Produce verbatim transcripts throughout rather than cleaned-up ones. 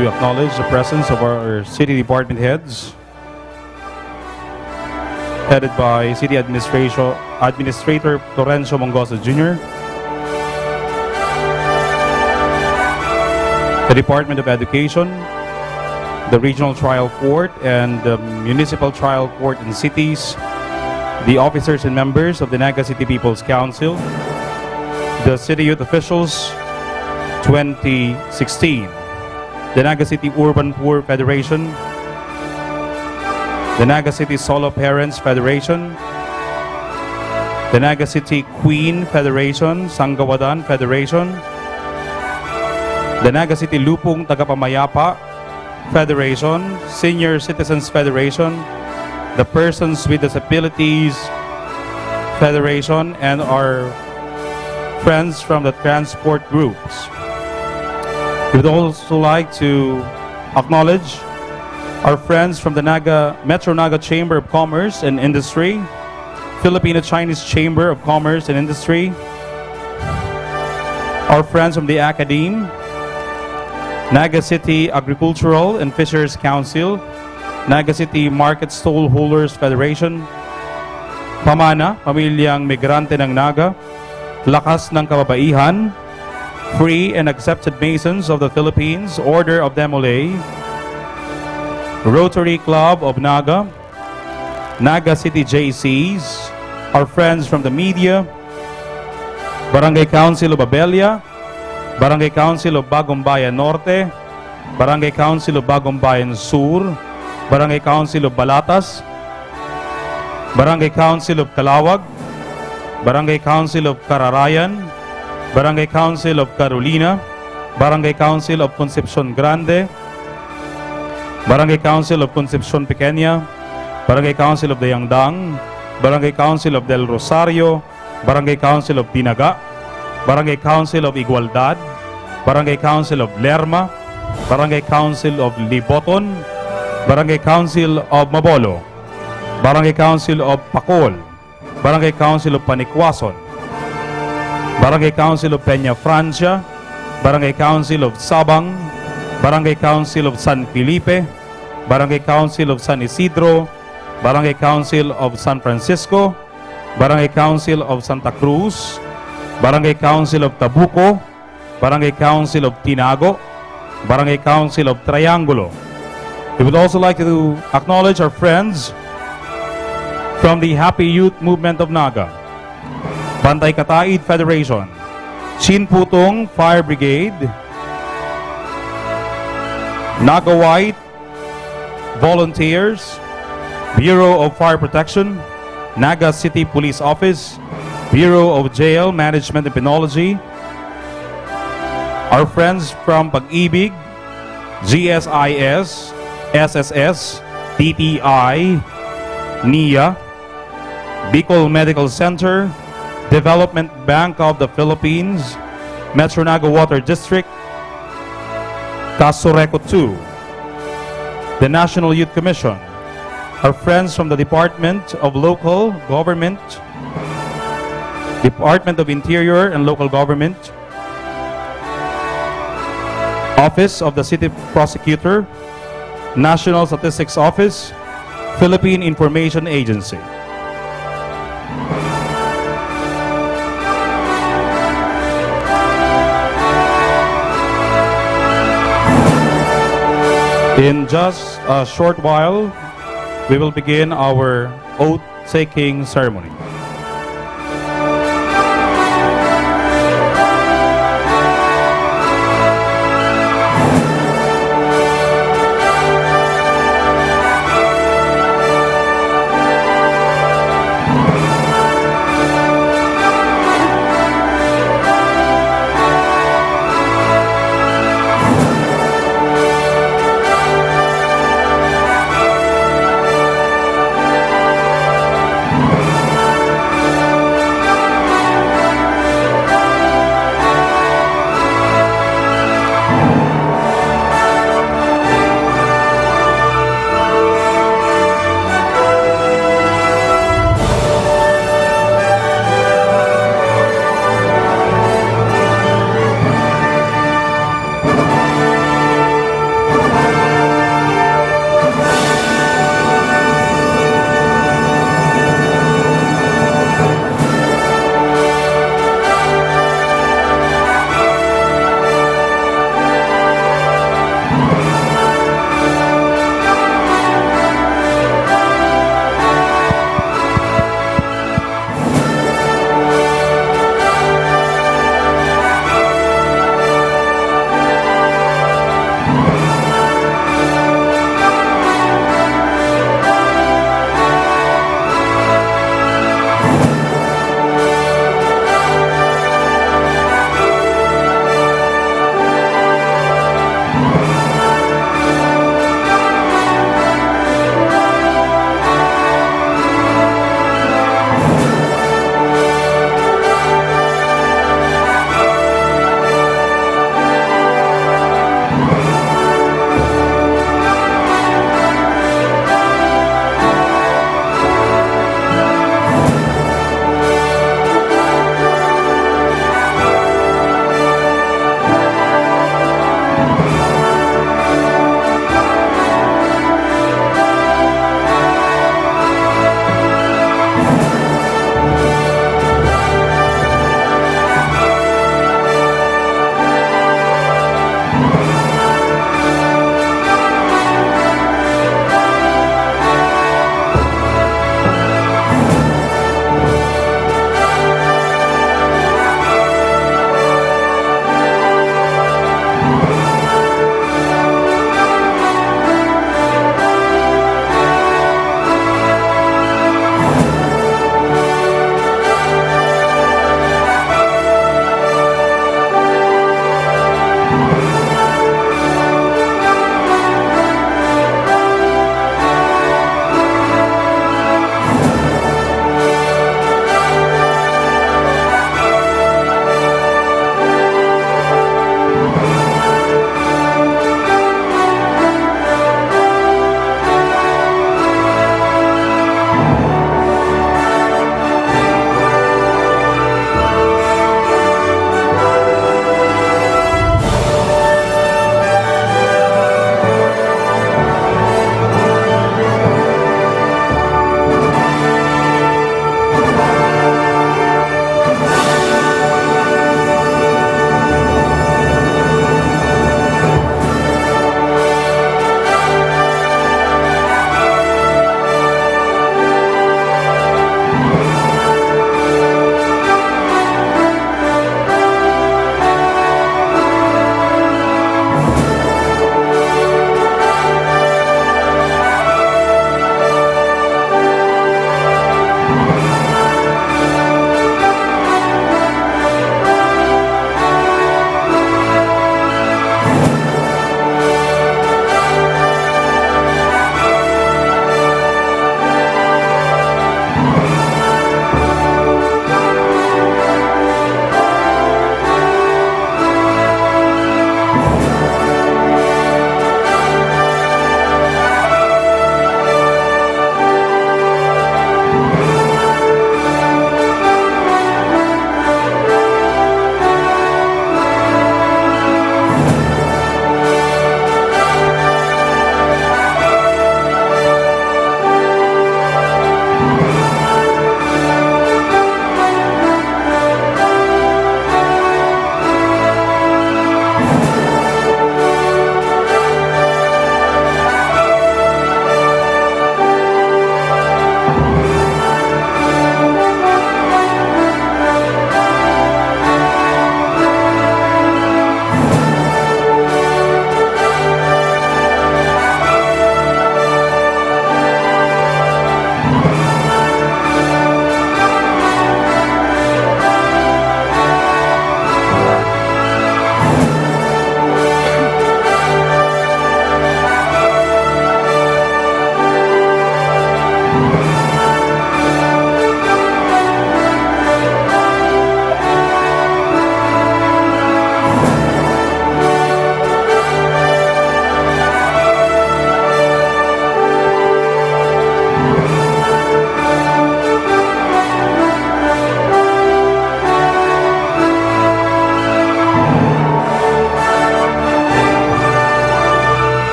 To acknowledge the presence of our city department heads, headed by City Administration, Administrator Florencio Mongoso Junior, the Department of Education, the Regional Trial Court, and the Municipal Trial Court in cities, the officers and members of the Naga City People's Council, the City Youth Officials twenty sixteen, the Naga City Urban Poor Federation, the Naga City Solo Parents Federation, the Naga City Queen Federation, Sanggawadan Federation, the Naga City Lupong Tagapamayapa Federation, Senior Citizens Federation, the Persons with Disabilities Federation, and our friends from the transport groups. We would also like to acknowledge our friends from the Naga, Metro Naga Chamber of Commerce and Industry, Filipino-Chinese Chamber of Commerce and Industry, our friends from the Academe, Naga City Agricultural and Fisheries Council, Naga City Market Storeholders Federation, Pamana, Pamilyang Migrante ng Naga, Lakas ng Kababaihan, Free and Accepted Masons of the Philippines, Order of Demolay, Rotary Club of Naga, Naga City J Cs, our friends from the media, Barangay Council of Abella, Barangay Council of Bagong Bayan Norte, Barangay Council of Bagong Bayan Sur, Barangay Council of Balatas, Barangay Council of Calawag, Barangay Council of Cararayan, Barangay Council of Carolina, Barangay Council of Concepcion Grande, Barangay Council of Concepcion Pequeña, Barangay Council of Dayangdang, Barangay Council of Del Rosario, Barangay Council of Dinaga, Barangay Council of Igualdad, Barangay Council of Lerma, Barangay Council of Liboton, Barangay Council of Mabolo, Barangay Council of Pacol, Barangay Council of Panicuason, Barangay Council of Peña Francia, Barangay Council of Sabang, Barangay Council of San Felipe, Barangay Council of San Isidro, Barangay Council of San Francisco, Barangay Council of Santa Cruz, Barangay Council of Tabuco, Barangay Council of Tinago, Barangay Council of Triangulo. We would also like to acknowledge our friends from the Happy Youth Movement of Naga, Bantay Kataid Federation, Chin Putong Fire Brigade, Naga White Volunteers, Bureau of Fire Protection, Naga City Police Office, Bureau of Jail Management and Penology, our friends from Pag-ibig, G S I S, S S S, T T I, NIA, Bicol Medical Center, Development Bank of the Philippines, Metro Naga Water District, Casureco two, the National Youth Commission, our friends from the Department of Local Government, Department of Interior and Local Government, Office of the City Prosecutor, National Statistics Office, Philippine Information Agency. In just a short while, we will begin our oath-taking ceremony.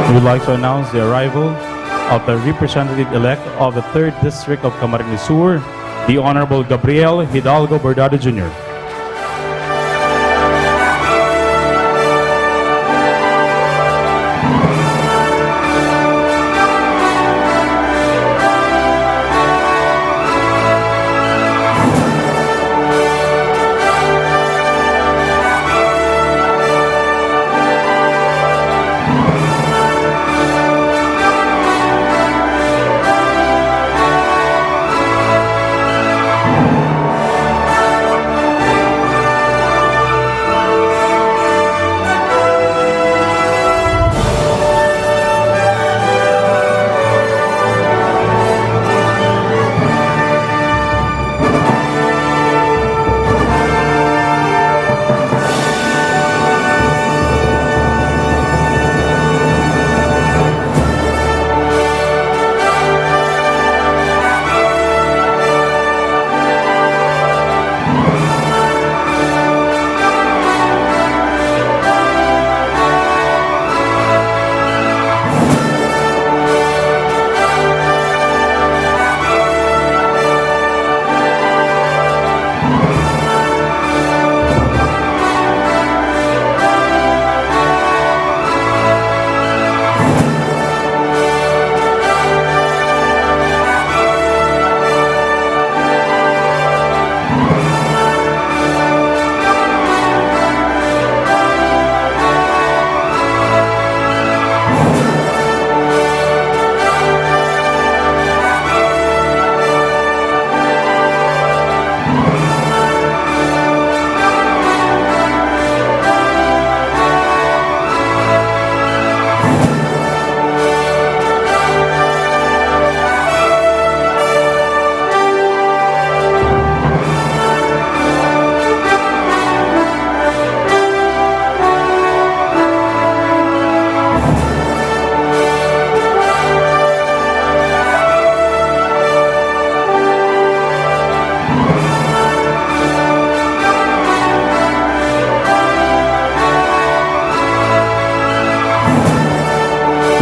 We would like to announce the arrival of the representative-elect of the third District of Camarines Sur, the Honorable Gabriel Hidalgo Bordado Junior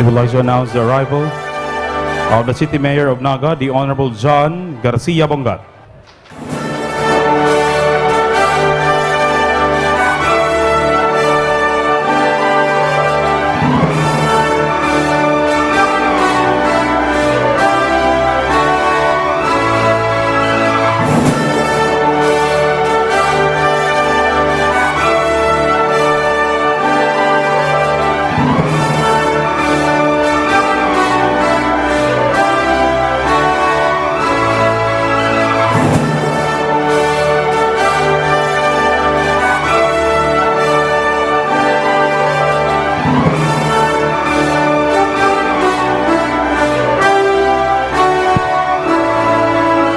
We would like to announce the arrival of the City Mayor of Naga, the Honorable John Garcia Bongat.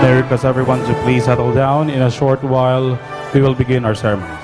May I request everyone to please settle down. In a short while, we will begin our ceremony.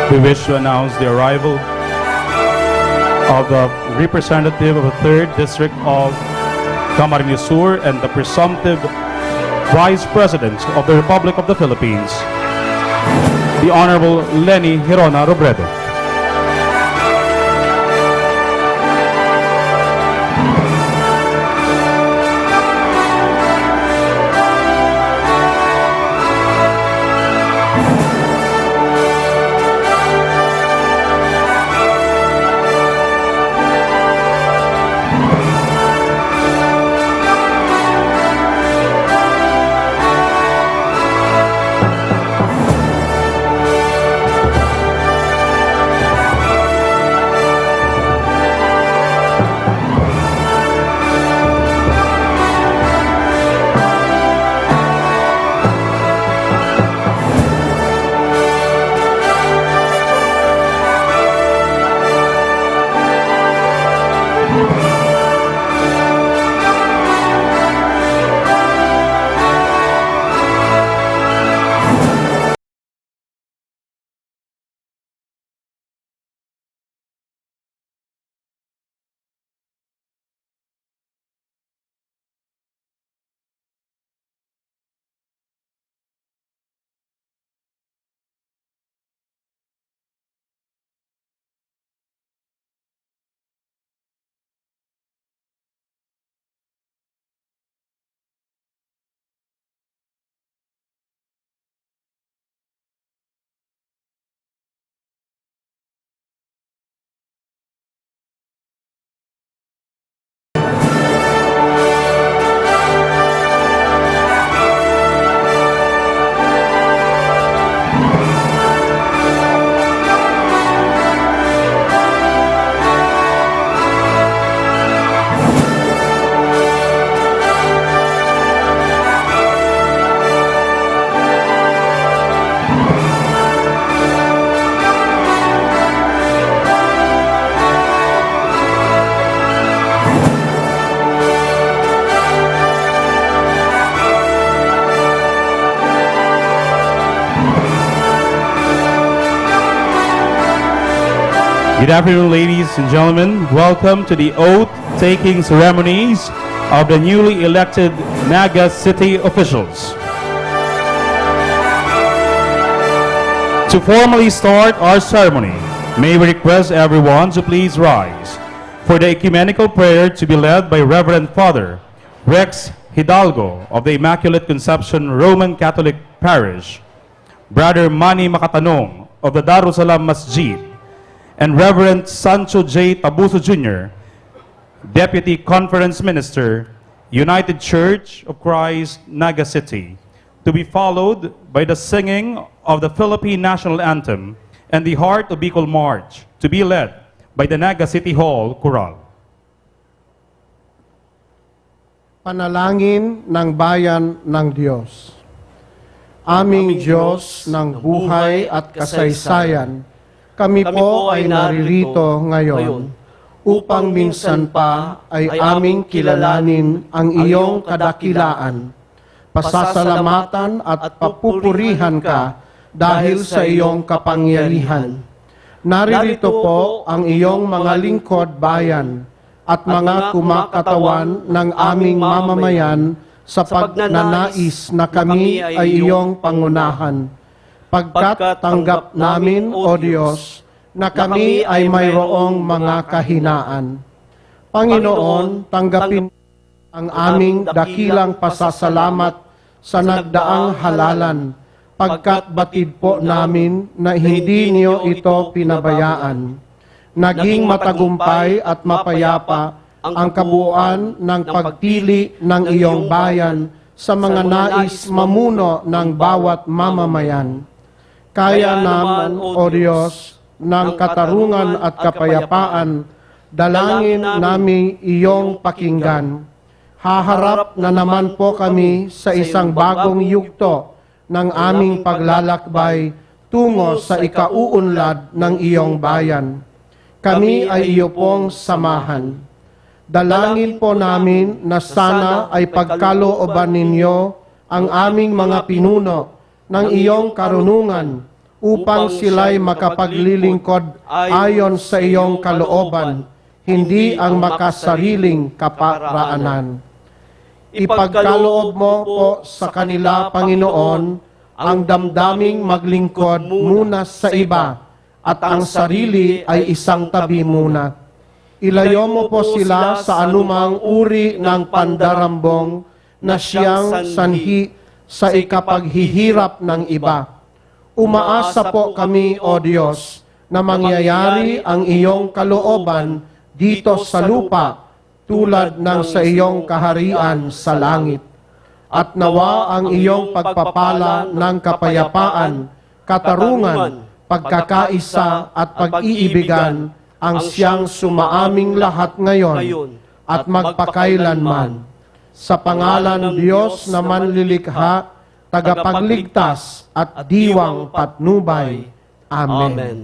We wish to announce the arrival of the representative of the third District of Camarines Sur and the presumptive Vice President of the Republic of the Philippines, the Honorable Leni Girona Robredo. Good afternoon, ladies and gentlemen. Welcome to the oath-taking ceremonies of the newly elected Naga City officials. To formally start our ceremony, may we request everyone to please rise for the ecumenical prayer to be led by Reverend Father Rex Hidalgo of the Immaculate Conception Roman Catholic Parish, Brother Manny Makatanong of the Darussalam Masjid, and Reverend Sancho J Tabuso Junior, Deputy Conference Minister, United Church of Christ, Naga City, to be followed by the singing of the Philippine National Anthem and the Heart of Bicol March, to be led by the Naga City Hall Chorale. Panalangin ng Bayan ng Diyos. Aming Diyos ng buhay at kasaysayan, kami po ay naririto ngayon upang minsan pa ay aming kilalanin ang iyong kadakilaan. Pasasalamatan at papupurihan ka dahil sa iyong kapangyarihan. Naririto po ang iyong mga lingkod bayan at mga kumakatawan ng aming mamamayan sa pagnanais na kami ay iyong pangunahan. Pagkat tanggap namin, O Diyos, na kami ay mayroong mga kahinaan. Panginoon, tanggapin ang aming dakilang pasasalamat sa nagdaang halalan, pagkat batid po namin na hindi niyo ito pinabayaan. Naging matagumpay at mapayapa ang kabuuan ng pagpili ng iyong bayan sa mga nais mamuno ng bawat mamamayan. Kaya naman, O Diyos ng katarungan at kapayapaan, dalangin naming iyong pakinggan. Haharap na naman po kami sa isang bagong yugto ng aming paglalakbay tungo sa ikauunlad ng iyong bayan. Kami ay iyo pong samahan. Dalangin po namin na sana ay pagkalooban ninyo ang aming mga pinuno ng iyong karunungan upang sila'y makapaglilingkod ayon sa iyong kalooban, hindi ang makasariling kaparaanan. Ipagkaloob mo po sa kanila, Panginoon, ang damdaming maglingkod muna sa iba, at ang sarili ay isang tabi muna. Ilayo mo po sila sa anumang uri ng pandarambong na siyang sanhi sa ikapaghihirap ng iba. Umaasa po kami, O Diyos, na mangyayari ang iyong kalooban dito sa lupa tulad ng sa iyong kaharian sa langit. At nawa ang iyong pagpapala ng kapayapaan, katarungan, pagkakaisa at pag-iibigan ang siyang sumaaming lahat ngayon at magpakailanman. Sa pangalan ng Diyos na manlilikha, tagapagligtas at diwang patnubay. Amen. Amen.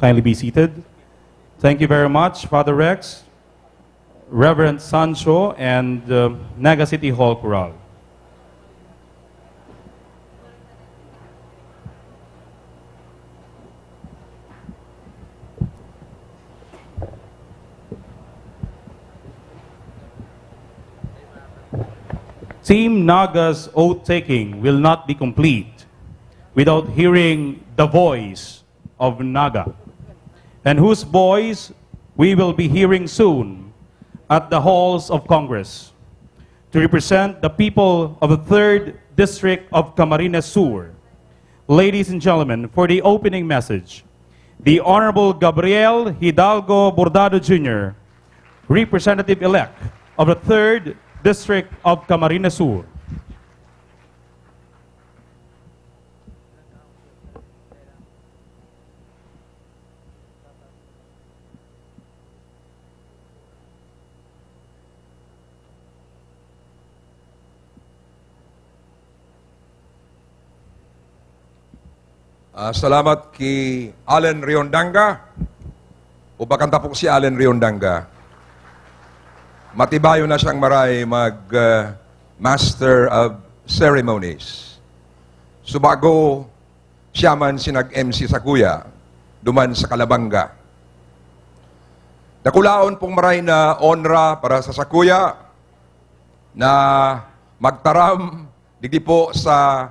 Kindly be seated. Thank you very much, Father Rex, Reverend Sancho, and uh, Naga City Hall Chorale. Team Naga's oath-taking will not be complete without hearing the voice of Naga, and whose voice we will be hearing soon at the halls of Congress to represent the people of the third District of Camarines Sur. Ladies and gentlemen, for the opening message, the Honorable Gabriel Hidalgo Bordado Junior, Representative-elect of the third District of Camarines Sur. Ah, salamat ki Allen Riondanga. O bakanta po si Allen Riondanga. Matibayo na siyang maray mag, ah, Master of Ceremonies. Subago, siya man si nag-M C sakuya, duman sa Calabanga. Dakulaon pong maray na onra para sa sakuya na magtaram digdi po sa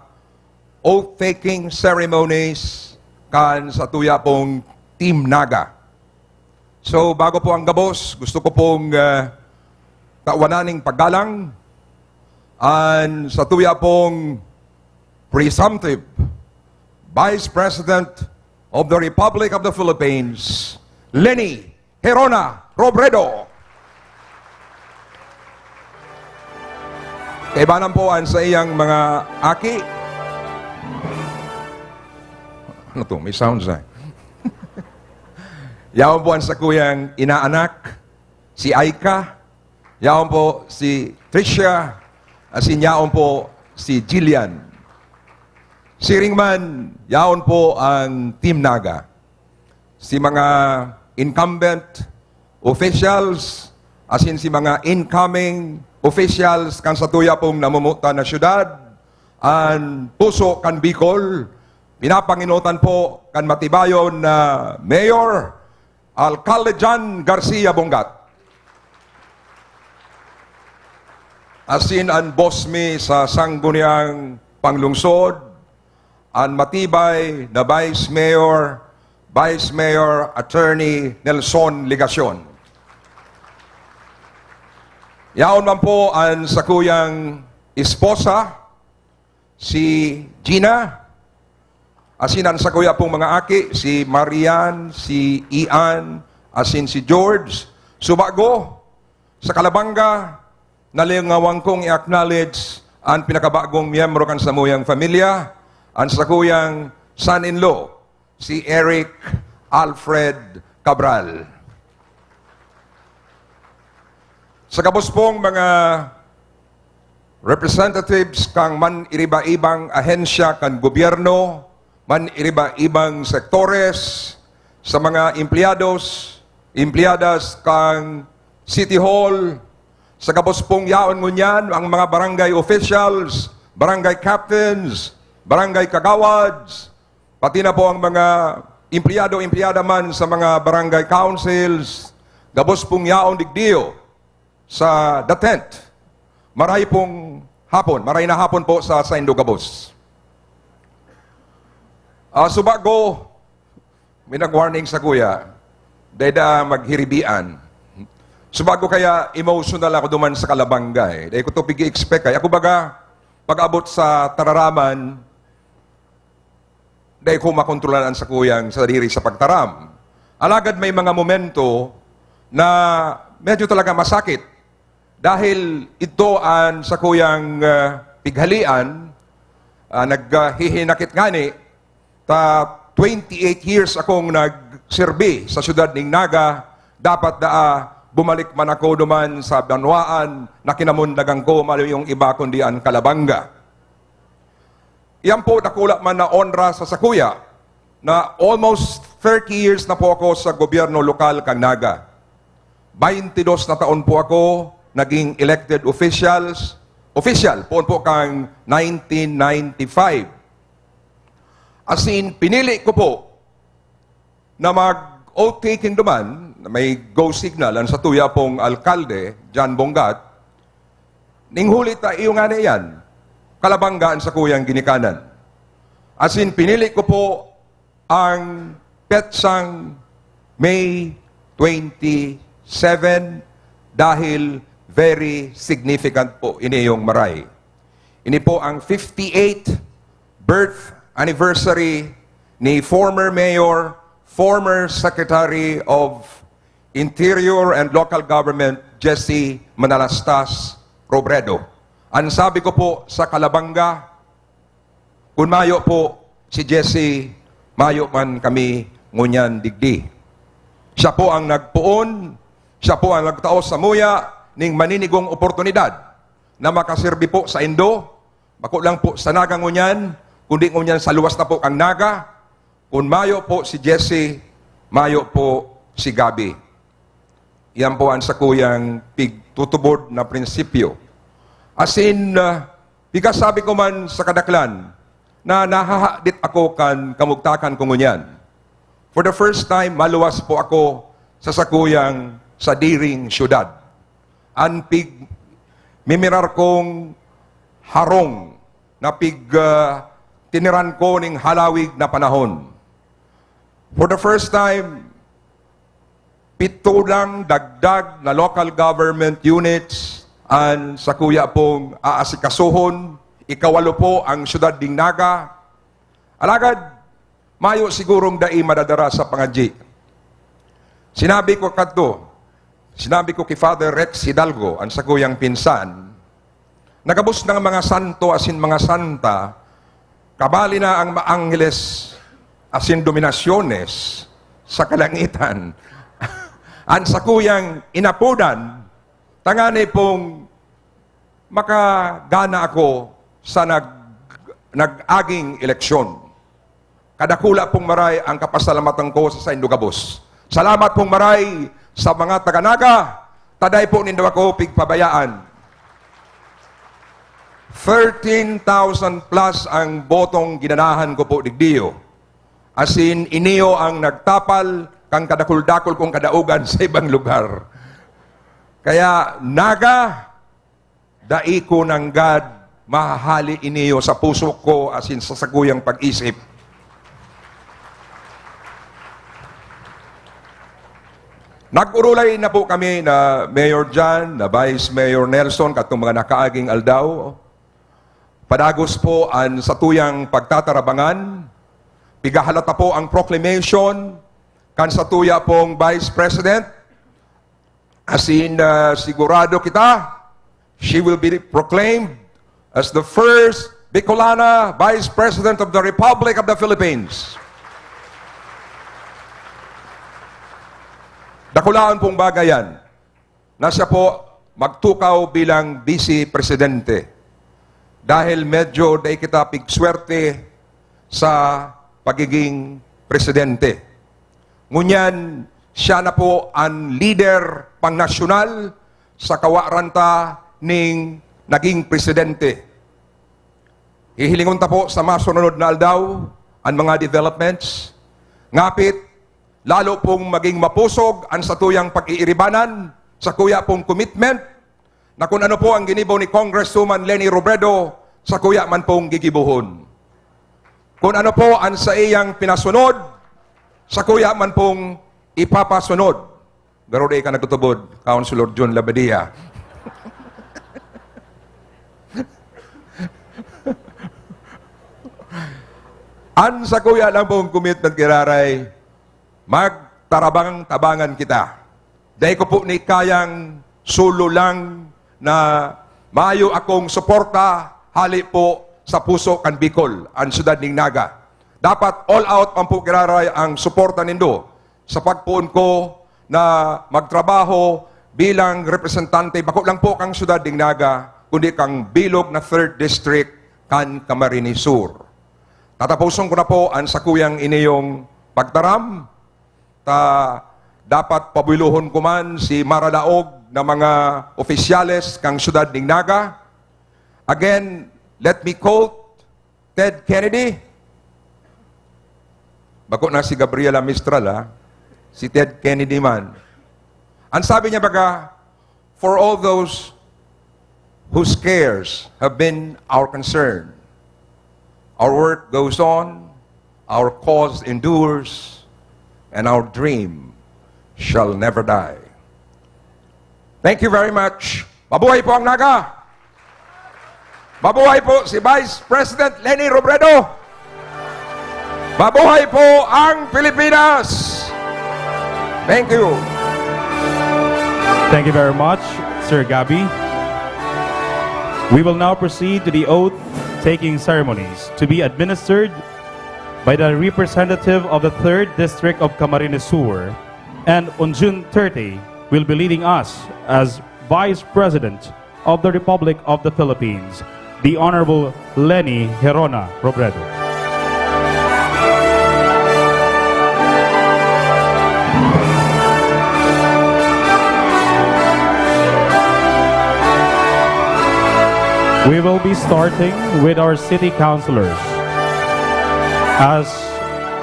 oath-taking ceremonies kan satuya pong Team Naga. So, bago po ang gabos, gusto ko pong, ah, tawanan ning paggalang an satuya pong presumptive Vice President of the Republic of the Philippines, Leni Gerona Robredo. Kaibanan po an saiyang mga aki. Ano to? May sounds eh. Yaon po an sakuyang inaanak, si Aika. Yaon po si Tricia, asin yaon po si Jillian. Siring man, yaon po ang Team Naga. Si mga incumbent officials, asin si mga incoming officials kan satuya pong namumutan na syudad, an puso kan Bicol, pinapanginutan po kan matibayon na Mayor, Alcalde John Garcia Bongat. Asin an boss mi sa Sangguniang Panglungsod, an matibay na Vice Mayor, Vice Mayor Attorney Nelson Legacion. Yaon man po an sakuyang esposa, si Gina, asin an sakuya pong mga aki, si Marian, si Ian, asin si George. Subago, sa Calabanga, nalingawan kong i-acknowledge an pinakabagong miyembro kan samuyang pamilya, an sakuyang son-in-law, si Eric Alfred Cabral. Sa gabos pong mga representatives kan man-iriba-ibang ahensya kan gobyerno, man-iriba-ibang sektores, sa mga empleyados, empleyadas kan City Hall, sa gabos pong yaon ngunyan, ang mga barangay officials, barangay captains, barangay kagawads, pati na po ang mga empleyado, empleyada man sa mga barangay councils, gabos pong yaon digdiyo sa The Tent. Maray pong hapon, maray na hapon po sa saindo gabos. Ah, subago, may nag-warning sakuya, dai da maghiribian. Subago kaya emotional ako duman sa Calabanga eh. Dai ko to pigi-expect eh. Ako baga, pag-abot sa tararaman, dai ko makontrolan an sakuyang sadiri sa pagtaram. Alagad may mga momento na medyo talaga masakit. Dahil ito an sakuyang, ah, pighalian, ah, naghihinakit ngani, ta twenty-eight years akong nagserbi sa siyudad ning Naga, dapat daa bumalik man ako duman sa banwaan na kinamundagan ko, mayo yung iba kundi an Calabanga. Iyan po dakula man na onra sa sakuya na almost thirty years na po ako sa gobyerno lokal kan Naga. Baintidos na taon po ako naging elected officials, official, poon po kang nineteen ninety-five. As in, pinili ko po na mag-oath-taking duman, na may go signal, ang satuya pong alkalde, John Bongat, ning huli ta, iyo nga na iyan, Calabanga an sakuyang ginikanan. As in, pinili ko po ang petsang May twenty-seven dahil very significant po ini yung maray. Ini po ang fifty-eighth birth anniversary ni former mayor, former Secretary of Interior and Local Government, Jesse Manalastas Robredo. Ang sabi ko po sa Calabanga, kun mayo po si Jesse, mayo man kami ngunyan digdi. Siya po ang nagpoon, siya po ang nagtao samuya ning maninigong oportunidad na makaserbi po saindo, bako lang po sa Naga ngunyan, kundi ngunyan sa luwas na po kan Naga, Kun mayo po si Jesse, mayo po si Gabby. Iyan po an sakuyang pigtutubod na prinsipyo. Asin, ah, pigkasabi ko man sa kadaklan na nahahadit ako kan kamugtakan ko ngunyan. For the first time, maluwas po ako sa sakuyang sadiring syudad. An pig-, mimirar kong harong na pig-, ah, tiniran ko ning halawig na panahon. For the first time, pito lang dagdag na local government units an sakuya pong aasikasuhon, ikawalo po ang siyudad nin Naga. Alagad, mayo sigurong dai madadara sa pangadyi. Sinabi ko kadto, sinabi ko ki Father Rex Hidalgo, an sakuyang pinsan, na gabos na mga santo asin mga santa, kabali na ang mga angheles asin dominasyones sa kalangitan. An sakuyang inapodan, tangani pong makagana ako sa nag-, nag-aging eleksyon. Kadakula pong maray ang kapasalamatan ko sa saindo gabos. Salamat pong maray sa mga taga-Naga, ta dai po nindo ako pigpabayaan. Thirteen thousand plus ang botong ginanahan ko po digdiyo. Asin, iniyo ang nagtapal kan kadakul-dakul kong kadaogan sa ibang lugar. Kaya, Naga, dai ko nanggad mahahali iniyo sa puso ko asin sa sakuyang pag-isip. Nag-orolay na po kami na Mayor John, na Vice Mayor Nelson, katong mga nakaaging aldaw. Padagos po an satuyang pagtatarabangan. Pigahalata po ang proclamation kan satuya pong Vice President. Asin, ah, sigurado kita, she will be proclaimed as the first Bicolana Vice President of the Republic of the Philippines. Dakulaon pong bagay yan na siya po magtukaw bilang Vice Presidente. Dahil medyo dai kita pigswerte sa pagiging presidente. Ngunyan, siya na po an lider pangnasyonal sa kawaran ta ning naging presidente. Hihilingon ta po sa masunod na aldaw an mga developments. Ngapit, lalo pong maging mapusog an satuyang pag-iiribanan, sakuya pong commitment, na kun ano po ang ginibo ni Congresswoman Leni Robredo, sakuya man pong gigibohon. Kun ano po an saiyang pinasunod, sakuya man pong ipapasunod. Garo di ka nagtutubod, Councilor John Labadia. An sakuya lang pong commitment, Kiraray, magtarabang-tabangan kita. Dai ko po ni kayang solo lang na mayo akong suporta hali po sa puso kan Bicol, an siyudad ning Naga. Dapat all out man po, Kiraray, ang suporta nindo sa pagpoon ko na magtrabaho bilang representante, bako lang po kang siyudad ning Naga, kundi kang bilog na third District kan Camarines Sur. Tataposon ko na po an sakuyang iniyong pagtaram, ta dapat pabuelohon ko man si maradaog na mga opisyales kan siyudad nin Naga. Again, let me quote Ted Kennedy. Bako na si Gabriela Mistral, ha? Si Ted Kennedy man. Ang sabi niya, baga, "For all those whose cares have been our concern, our work goes on, our cause endures, and our dream shall never die." Thank you very much. Mabuhay po ang Naga! Mabuhay po si Vice President Leni Robredo! Mabuhay po ang Pilipinas! Thank you. Thank you very much, Sir Gabby. We will now proceed to the oath-taking ceremonies to be administered by the representative of the third District of Camarines Sur, and on June thirty will be leading us as Vice President of the Republic of the Philippines, the Honorable Leni Gerona Robredo. We will be starting with our city councilors. As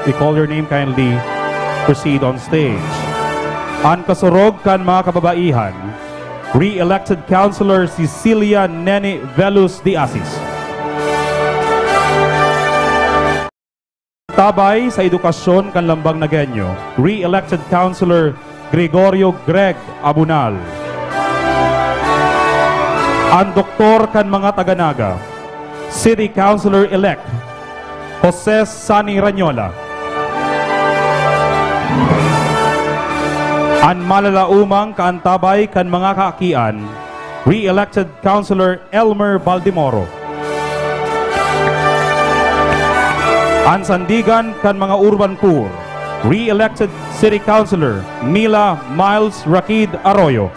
we call your name, kindly proceed on stage. An kasurog kan mga kababaihan, re-elected councilor Cecilia Neni Velus de Asis. Tabay sa edukasyon kan Lambang Nagueño, re-elected councilor Gregorio Greg Abunal. An doktor kan mga taga-Naga, City Councilor-elect Jose Sani Rañola. An malalaomang kaantabay kan mga kaakian, re-elected Councilor Elmer Baldemoro. An sandigan kan mga urban poor, re-elected City Councilor Mila Miles Rakid Arroyo.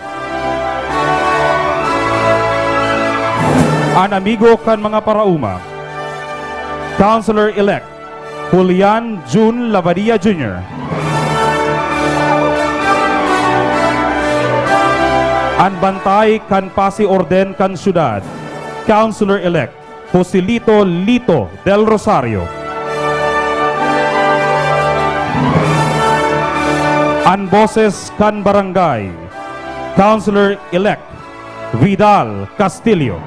An amigo kan mga paraoma, Councilor-elect Julian Jun Labadia Junior. An bantay kan pasi orden kan syudad, Councilor-elect Joselito Lito del Rosario. An boses kan barangay, Councilor-elect Vidal Castillo.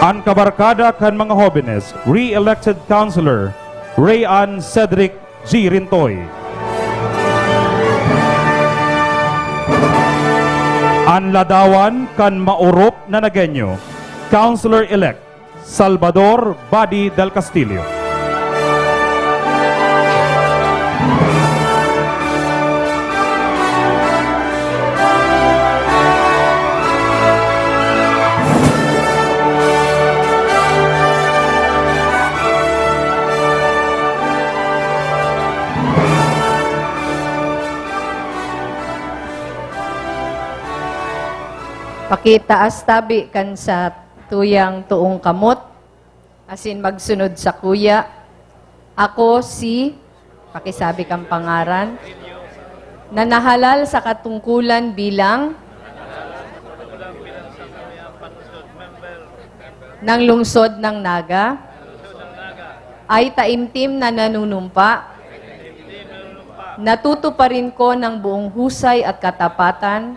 An kabarkada kan mga hobenes, re-elected councilor Ray Ann Cedric G. Rintoy. An ladawan kan maorop na Nagueño, Councilor-elect Salvador Badi del Castillo. Pakitaas tabi kan sa tuyang toong kamot, asin magsunod sakuya. Ako si, pakisabi kan pangaran, na nahalal sa katungkulan bilang ng lungsod ng Naga, ay taimtim na nanunumpa na tutuparin ko ng buong husay at katapatan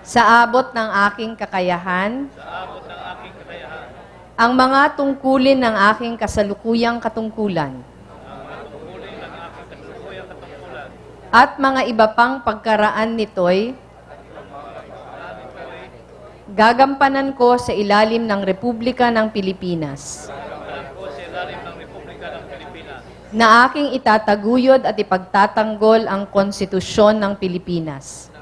sa abot ng aking kakayahan ang mga tungkulin ng aking kasalukuyang katungkulan at mga iba pang pagkaraan nito'y gagampanan ko sa ilalim ng Republika ng Pilipinas na aking itataguyod at ipagtatanggol ang Konstitusyon ng Pilipinas.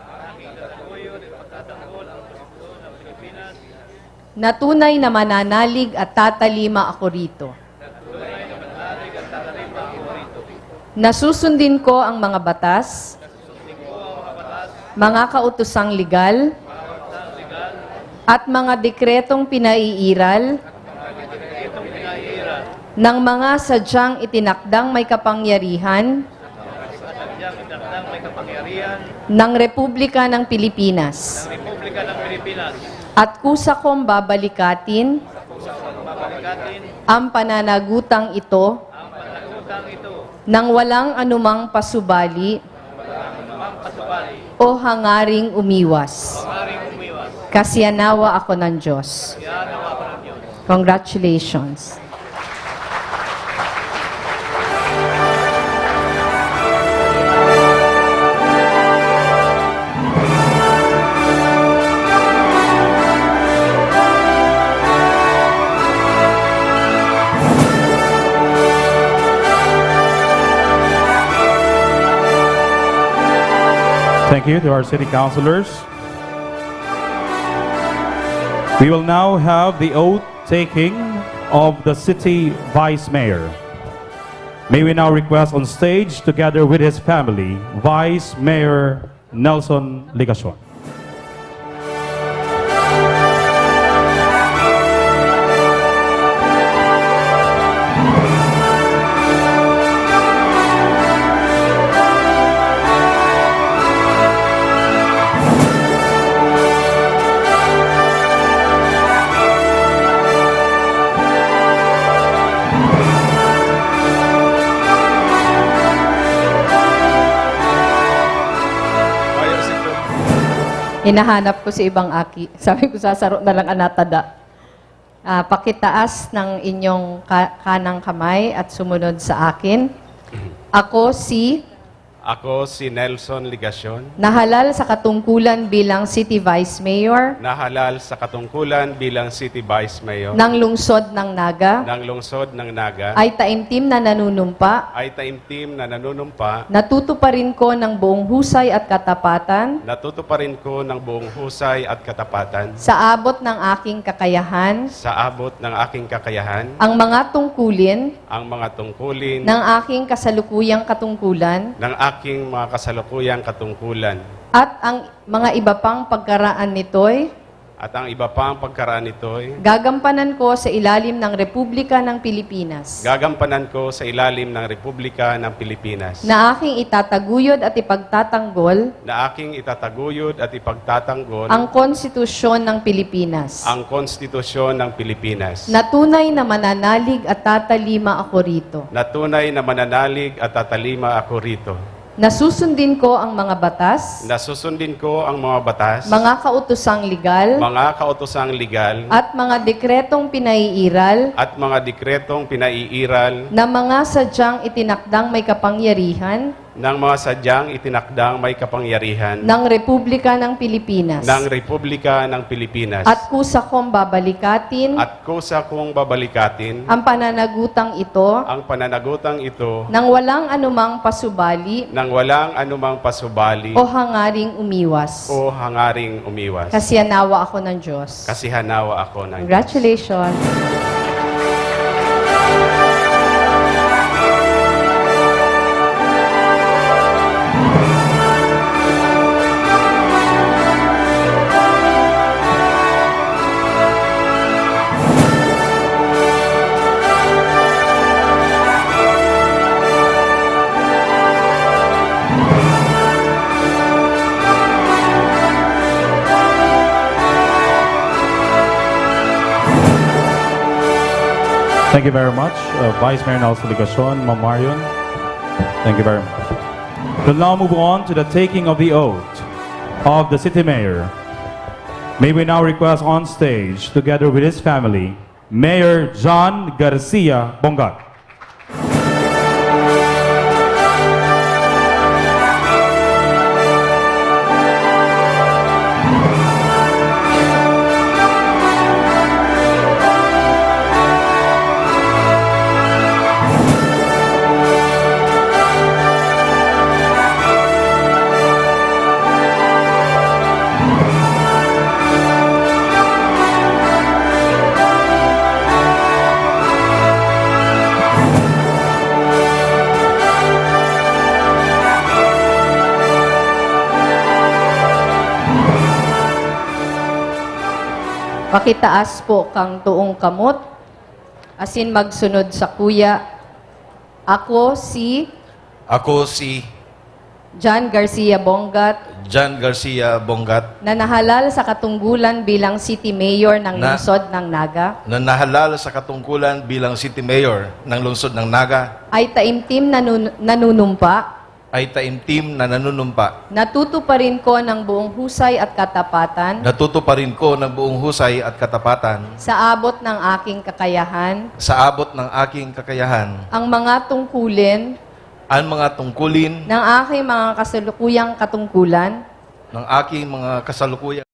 Na tunay na mananalig at tatalima ako rito. Na susundin ko ang mga batas, mga kautosang legal, at mga dekretong pinaiiral ng mga sadyang itinakdang may kapangyarihan ng Republika ng Pilipinas. At kusa kong babalikatin ang pananagutang ito nang walang anumang pasubali o hangaring umiwas. Kasianawa ako ng Diyos. Congratulations. Thank you to our city councilors. We will now have the oath taking of the city vice mayor. May we now request on stage, together with his family, Vice Mayor Nelson Legacion. Hinahanap ko si ibang aki. Sabi ko, "Sasaro na lang ang natada." Ah, pakitaas ng inyong ka-, kanang kamay at sumunod sa akin. Ako si Ako si Nelson Legacion. Nahalal sa katungkulan bilang City Vice Mayor Nahalal sa katungkulan bilang City Vice Mayor ng lungsod ng Naga. Ng lungsod ng Naga. Ay taimtim na nanunumpa. Ay taimtim na nanunumpa. Natutuparin ko ng buong husay at katapatan. Natutuparin ko ng buong husay at katapatan. Sa abot ng aking kakayahan. Sa abot ng aking kakayahan. Ang mga tungkulin. Ang mga tungkulin. Ng aking kasalukuyang katungkulan. Ng aking mga kasalukuyang katungkulan. At ang mga iba pang pagkaraan nito'y. At ang iba pang pagkaraan nito'y. Gagampanan ko sa ilalim ng Republika ng Pilipinas. Gagampanan ko sa ilalim ng Republika ng Pilipinas. Na aking itataguyod at ipagtatanggol. Na aking itataguyod at ipagtatanggol. Ang Konstitusyon ng Pilipinas. Ang Konstitusyon ng Pilipinas. Na tunay na mananalig at tatalima ako rito. Na tunay na mananalig at tatalima ako rito. Na susundin ko ang mga batas. Na susundin ko ang mga batas. Mga kautosang legal. Mga kautosang legal. At mga dekretong pinaiiral. At mga dekretong pinaiiral. Na mga sadyang itinakdang may kapangyarihan. Ng mga sadyang itinakdang may kapangyarihan. Ng Republika ng Pilipinas. Ng Republika ng Pilipinas. At kusa kong babalikatin. At kusa kong babalikatin. Ang pananagutang ito. Ang pananagutang ito. Nang walang anumang pasubali. Nang walang anumang pasubali. O hangaring umiwas. O hangaring umiwas. Kasihan nawa ako ng Diyos. Kasihan nawa ako ng Diyos. Congratulations. Thank you very much, uh, Vice Mayor Nelson Legacion, Ma'am Marion. Thank you very much. We'll now move on to the taking of the oath of the city mayor. May we now request on stage, together with his family, Mayor John Garcia Bongat. Pakitaas po kang toong kamot, asin magsunod sakuya. Ako si Ako si John Garcia Bongat, John Garcia Bongat, na nahalal sa katunggulan bilang City Mayor ng Na- Lungsod ng Naga, na nahalal sa katungkulan bilang City Mayor ng Lungsod ng Naga, ay taimtim na nun- nanunumpa. Ay taimtim na nanunumpa. Natutuparin ko ng buong husay at katapatan. Natutuparin ko ng buong husay at katapatan. Sa abot ng aking kakayahan. Sa abot ng aking kakayahan. Ang mga tungkulin. Ang mga tungkulin. Ng aking mga kasalukuyang katungkulan. Ng aking mga kasalukuyang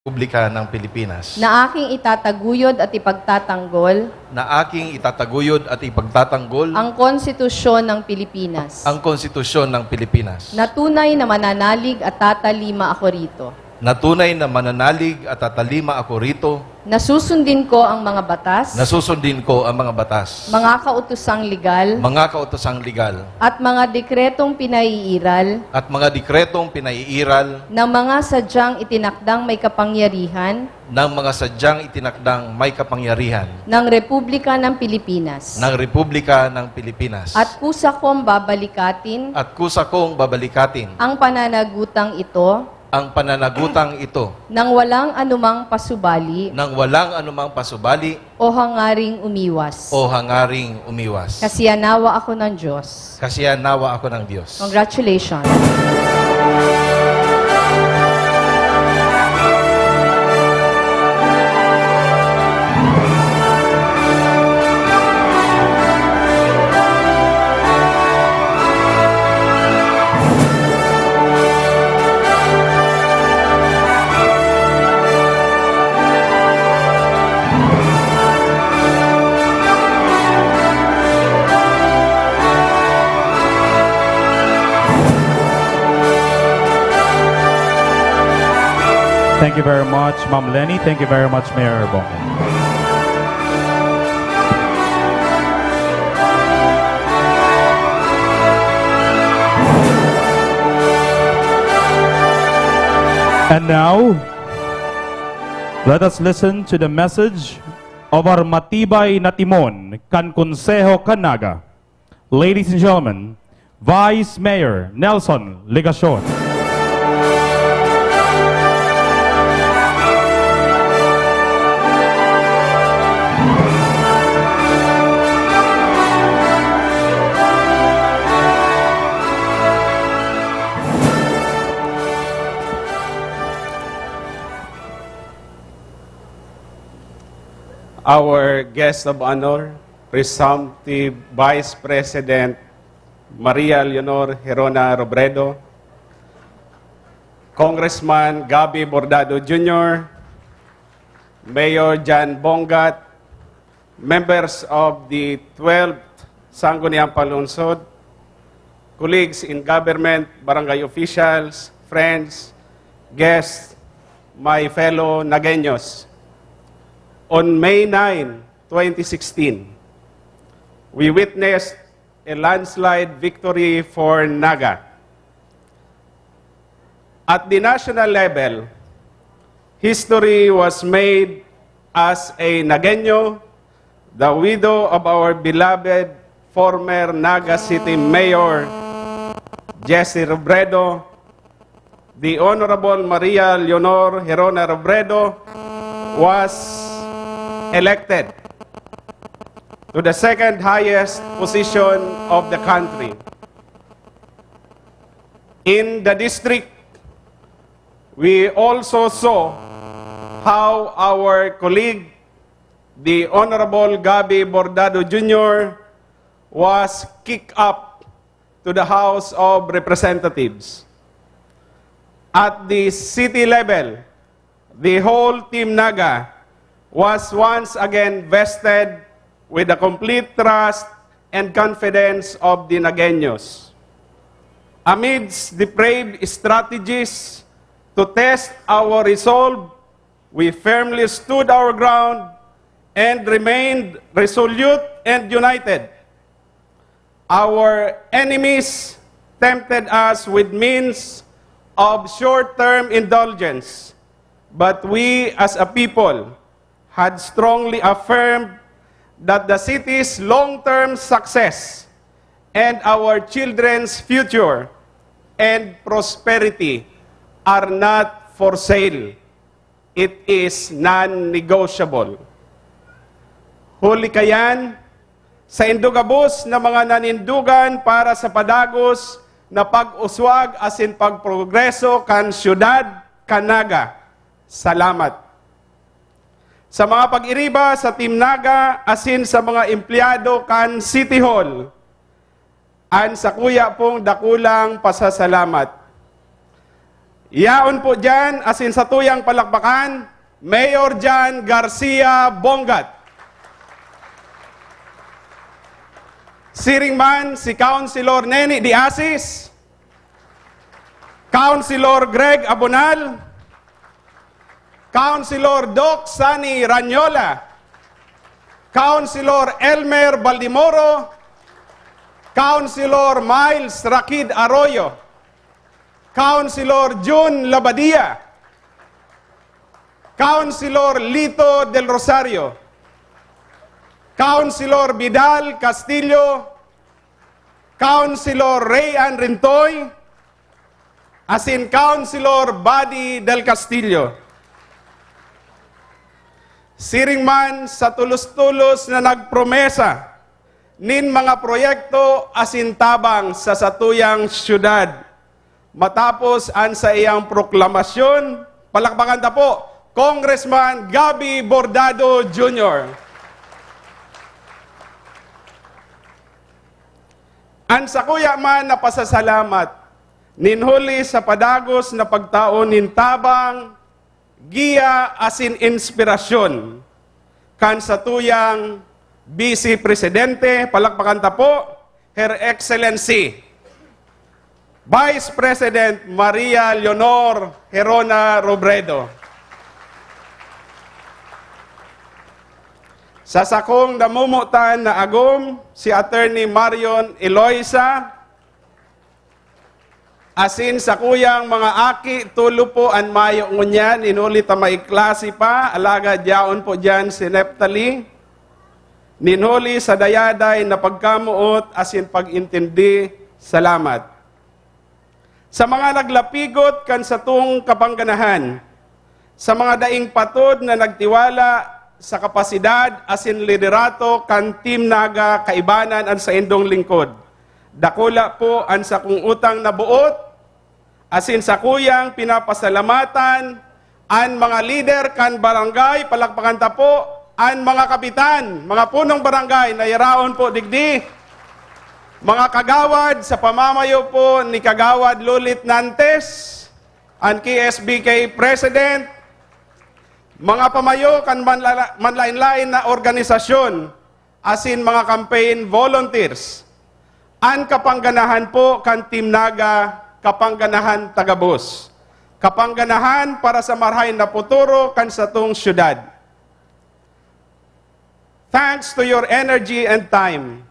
Republika ng Pilipinas. Na aking itataguyod at ipagtatanggol. Na aking itataguyod at ipagtatanggol. Ang Konstitusyon ng Pilipinas. Ang Konstitusyon ng Pilipinas. Na tunay na mananalig at tatalima ako rito. Na tunay na mananalig at tatalima ako rito. Na susundin ko ang mga batas. Na susundin ko ang mga batas. Mga kautosang legal. Mga kautosang legal. At mga dekretong pinaiiral. At mga dekretong pinaiiral. Ng mga sadyang itinakdang may kapangyarihan. Ng mga sadyang itinakdang may kapangyarihan. Ng Republika ng Pilipinas. Ng Republika ng Pilipinas. At kusa kong babalikatin. At kusa kong babalikatin. Ang pananagutang ito. ang pananagutang ito nang walang anumang pasubali nang walang anumang pasubali o hangaring umiwas. o hangaring umiwas. Kasiyanawa ako ng Diyos. Kasiyanawa ako ng Diyos. Congratulations. Thank you very much, Ma'am Leni. Thank you very much, Mayor Bong. And now, let us listen to the message of our matibay na timon kan Konseho kan Naga. Ladies and gentlemen, Vice Mayor Nelson Legacion. Our guest of honor, presumptive Vice President Maria Leonor Gerona Robredo, Congressman Gabby Bordado Junior, Mayor John Bongat, members of the twelfth Sangguniang Panlungsod, colleagues in government, barangay officials, friends, guests, my fellow Nagueños. On May nine, twenty sixteen, we witnessed a landslide victory for Naga. At the national level, history was made as a Nagueño, the widow of our beloved former Naga City Mayor, Jessie Robredo, the Honorable Maria Leonor Gerona Robredo, was elected to the second highest position of the country. In the district, we also saw how our colleague, the Honorable Gabby Bordado Junior, was kicked up to the House of Representatives. At the city level, the whole Team Naga was once again vested with the complete trust and confidence of the Nagueños. Amidst depraved strategies to test our resolve, we firmly stood our ground and remained resolute and united. Our enemies tempted us with means of short-term indulgence, but we as a people had strongly affirmed that the city's long-term success and our children's future and prosperity are not for sale. It is non-negotiable. Huli kayan, saindo gabos na mga nanindogan para sa padagos na pag-uswag asin pagprogreso kan syudad kan Naga. Salamat. Sa mga pag-iriba sa Team Naga asin sa mga empleyado kan City Hall, an sakuya pong dakulang pasasalamat. Yaon po diyan, asin satuyang palakpakan, Mayor John Garcia Bongat. Siring man si Councilor Neni de Asis, Councilor Greg Abonal, Councilor Doc Sunny Ranyola, Councilor Elmer Baldimoro, Councilor Miles Rakid Arroyo, Councilor Jun Labadia, Councilor Lito Del Rosario, Councilor Vidal Castillo, Councilor Rayan Rintoy, asin Councilor Buddy Del Castillo. Siring man sa tulos-tulos na nagpromesa nin mga proyekto asin tabang sa satuyang syudad. Matapos an saiyang proklamasyon, palakpakan ta po, Congressman Gabby Bordado Junior. An sakuya man na pasasalamat, nin huli sa padagos na pagtao nin tabang, giya asin inspirasyon kan satuyang Vice Presidente, palakpakan ta po, Her Excellency, Vice President Maria Leonor Gerona Robredo. Sa sakong namomotan na agom, si Attorney Marion Eloisa, asin sakuyang mga aki, tulo po an mayo ngunyan, nin huli ta may klase pa, alagad yaon po diyan si Nephtaly. Nin huli sa dayaday na pagkamoot asin pag-intindi, salamat. Sa mga naglapigot kan satong kapangganahan, sa mga daing patod na nagtiwala sa kapasidad asin liderato kan Team Naga, kaibanan an saindong lingkod. Dakula po an sakong utang na boot, asin sakuyang pinapasalamatan an mga lider kan barangay, palakpakan ta po, an mga kapitan, mga punong barangay na yaraon po digdi, mga kagawad sa pamamayo po ni Kagawad Lulit Nantes, an K S B K President, mga pamayo kan manlala-, manlain-lain na organisasyon, asin mga campaign volunteers. An kapangganahan po kan Team Naga, kapangganahan ta gabos. Kapangganahan para sa marahay na futuro kan satong syudad. Thanks to your energy and time,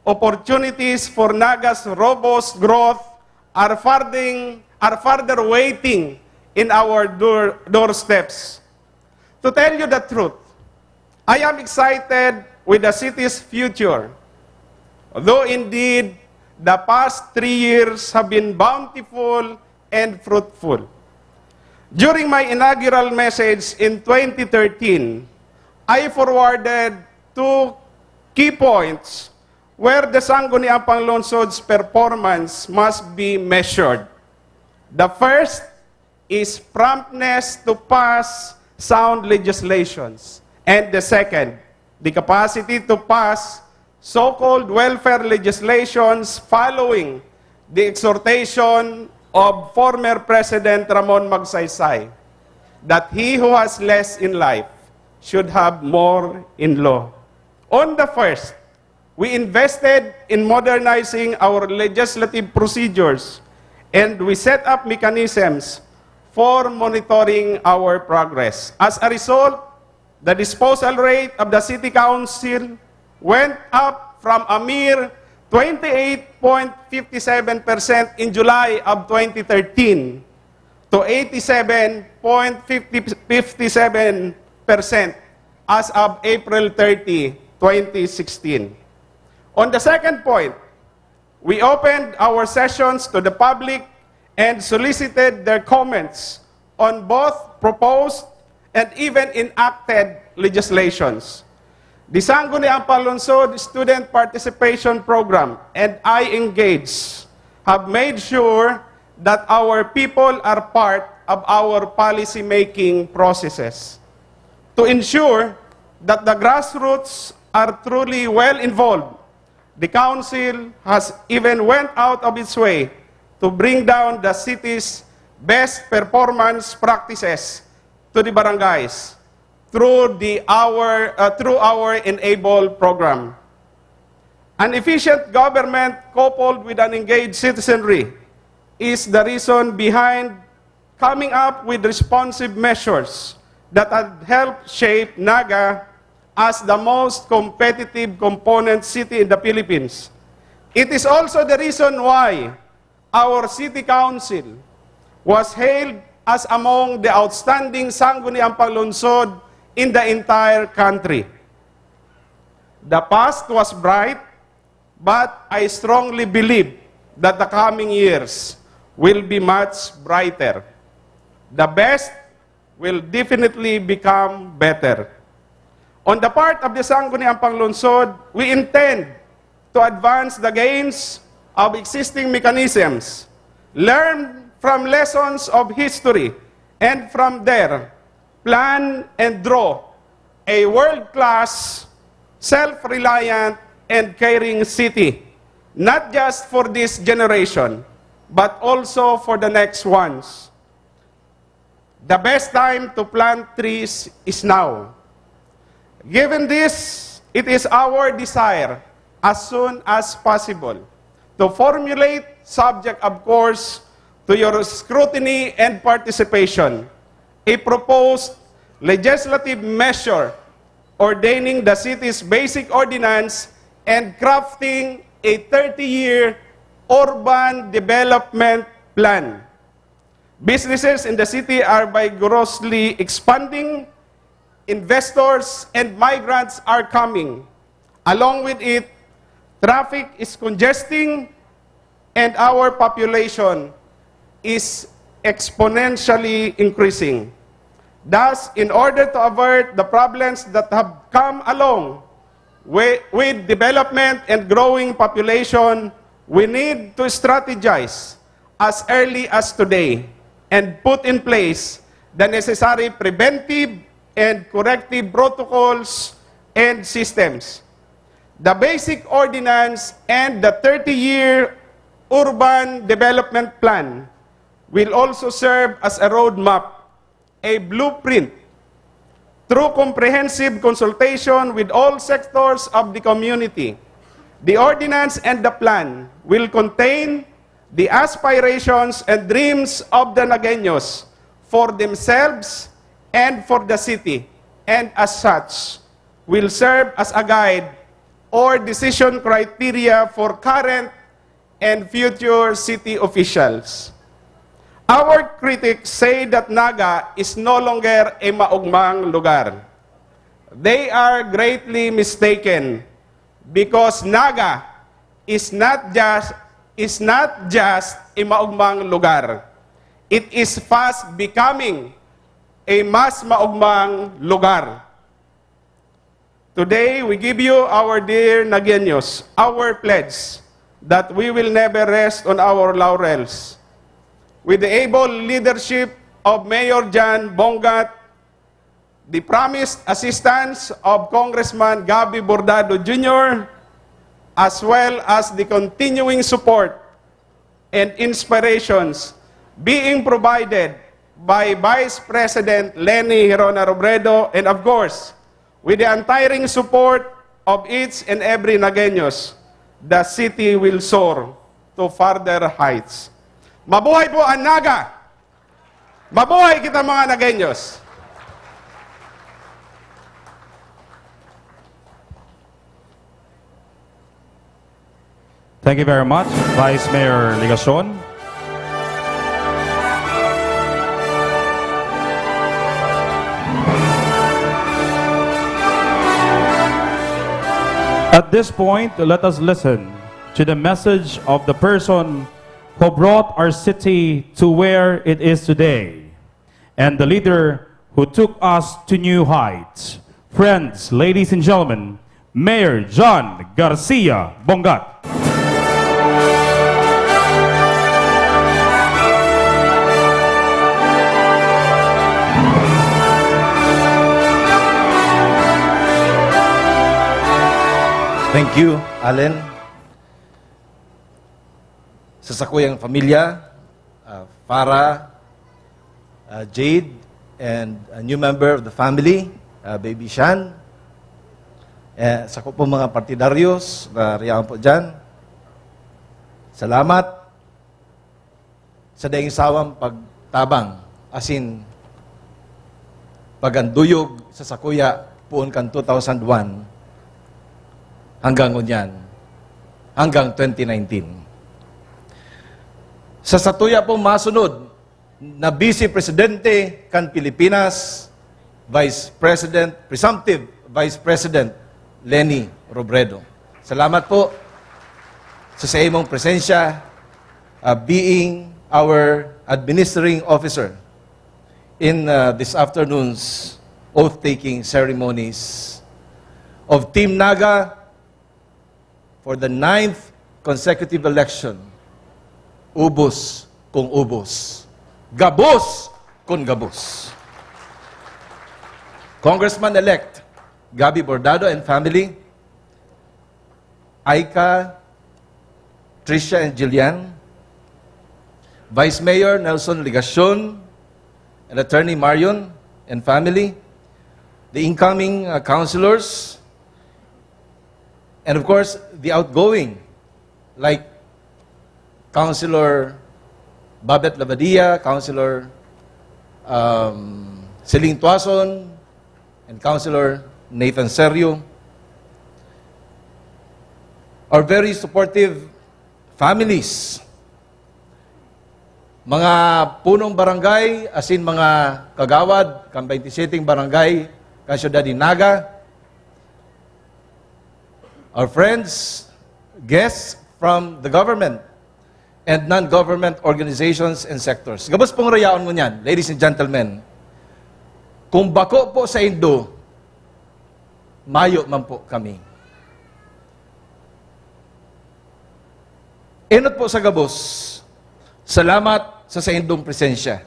opportunities for Naga's robust growth are furthering, are further waiting in our door-, doorsteps. To tell you the truth, I am excited with the city's future, though indeed the past three years have been bountiful and fruitful. During my inaugural message in twenty thirteen, I forwarded two key points where the Sangguniang Panglungsod's performance must be measured. The first is promptness to pass sound legislations. And the second, the capacity to pass so-called welfare legislations following the exhortation of former President Ramon Magsaysay that he who has less in life should have more in law. On the first, we invested in modernizing our legislative procedures and we set up mechanisms for monitoring our progress. As a result, the disposal rate of the City Council went up from a mere twenty-eight point fifty-seven percent in July of twenty thirteen to eighty-seven point fifty, fifty-seven percent as of April thirty, twenty sixteen. On the second point, we opened our sessions to the public and solicited their comments on both proposed and even enacted legislations. The Sangguniang Panglungsod Student Participation Program and I Engage have made sure that our people are part of our policy-making processes. To ensure that the grassroots are truly well involved, the council has even went out of its way to bring down the city's best performance practices to the barangays through the our, uh, through our Enable program. An efficient government coupled with an engaged citizenry is the reason behind coming up with responsive measures that have helped shape Naga as the most competitive component city in the Philippines. It is also the reason why our city council was hailed as among the outstanding Sangguniang Panglungsod in the entire country. The past was bright, but I strongly believe that the coming years will be much brighter. The best will definitely become better. On the part of the Sangguniang Panglungsod, we intend to advance the gains of existing mechanisms, learn from lessons of history, and from there, plan and draw a world-class, self-reliant, and caring city, not just for this generation, but also for the next ones. The best time to plant trees is now. Given this, it is our desire, as soon as possible, to formulate, subject, of course, to your scrutiny and participation, a proposed legislative measure ordaining the city's basic ordinance and crafting a thirty-year urban development plan. Businesses in the city are vigorously expanding, investors and migrants are coming. Along with it, traffic is congesting and our population is exponentially increasing. Thus, in order to avert the problems that have come along wi-, with development and growing population, we need to strategize as early as today and put in place the necessary preventive and corrective protocols and systems. The basic ordinance and the thirty-year urban development plan will also serve as a roadmap, a blueprint. Through comprehensive consultation with all sectors of the community, the ordinance and the plan will contain the aspirations and dreams of the Nagueños for themselves and for the city, and as such, will serve as a guide or decision criteria for current and future city officials. Our critics say that Naga is no longer a maugmang lugar. They are greatly mistaken, because Naga is not just, is not just a maugmang lugar. It is fast becoming a mas maugmang lugar. Today, we give you, our dear Nagueños, our pledge that we will never rest on our laurels. With the able leadership of Mayor John Bongat, the promised assistance of Congressman Gabby Bordado Junior, as well as the continuing support and inspirations being provided by Vice President Leni Gerona Robredo, and of course, with the untiring support of each and every Nagueños, the city will soar to further heights. Mabuhay po ang Naga! Mabuhay kita, mga Nagueños! Thank you very much, Vice Mayor Legacion. At this point, let us listen to the message of the person who brought our city to where it is today, and the leader who took us to new heights. Friends, ladies and gentlemen, Mayor John Garcia Bongat. Thank you, Allen. Sa sakuyang pamilya, uh, Farah, uh, Jade, and a new member of the family, uh, Baby Shan. Eh, sa ko po mga partidaryos na riyan po dyan, salamat sa daing sawang pagtabang, asin paganduyog sa sakuya poon kan two thousand one hanggang ngunyan, hanggang twenty nineteen. Sa satuya pong masunod na Vice Presidente kan Pilipinas, Vice President, Presumptive Vice President Leni Robredo. Salamat po sa, sa imong presensya, uh, being our administering officer in uh, this afternoon's oath-taking ceremonies of Team Naga for the ninth consecutive election. Ubos kung ubos. Gabos kung gabos. Congressman-elect Gabby Bordado and family, Aika, Tricia and Jillian, Vice Mayor Nelson Legacion, and Attorney Marion and family, the incoming uh, councilors, and of course, the outgoing, like Councilor Babet Labadia, Councilor um, Celine Tuason, and Councilor Nathan Sergio, our very supportive families, mga punong barangay, asin mga kagawad kan twenty-seven barangay kan siyudad nin Naga, our friends, guests from the government, and non-government organizations and sectors. Gabos pong rayaon ngunyan, ladies and gentlemen. Kung bako po saindo, mayo man po kami. Enot po sa gabos, salamat sa saindong presensya.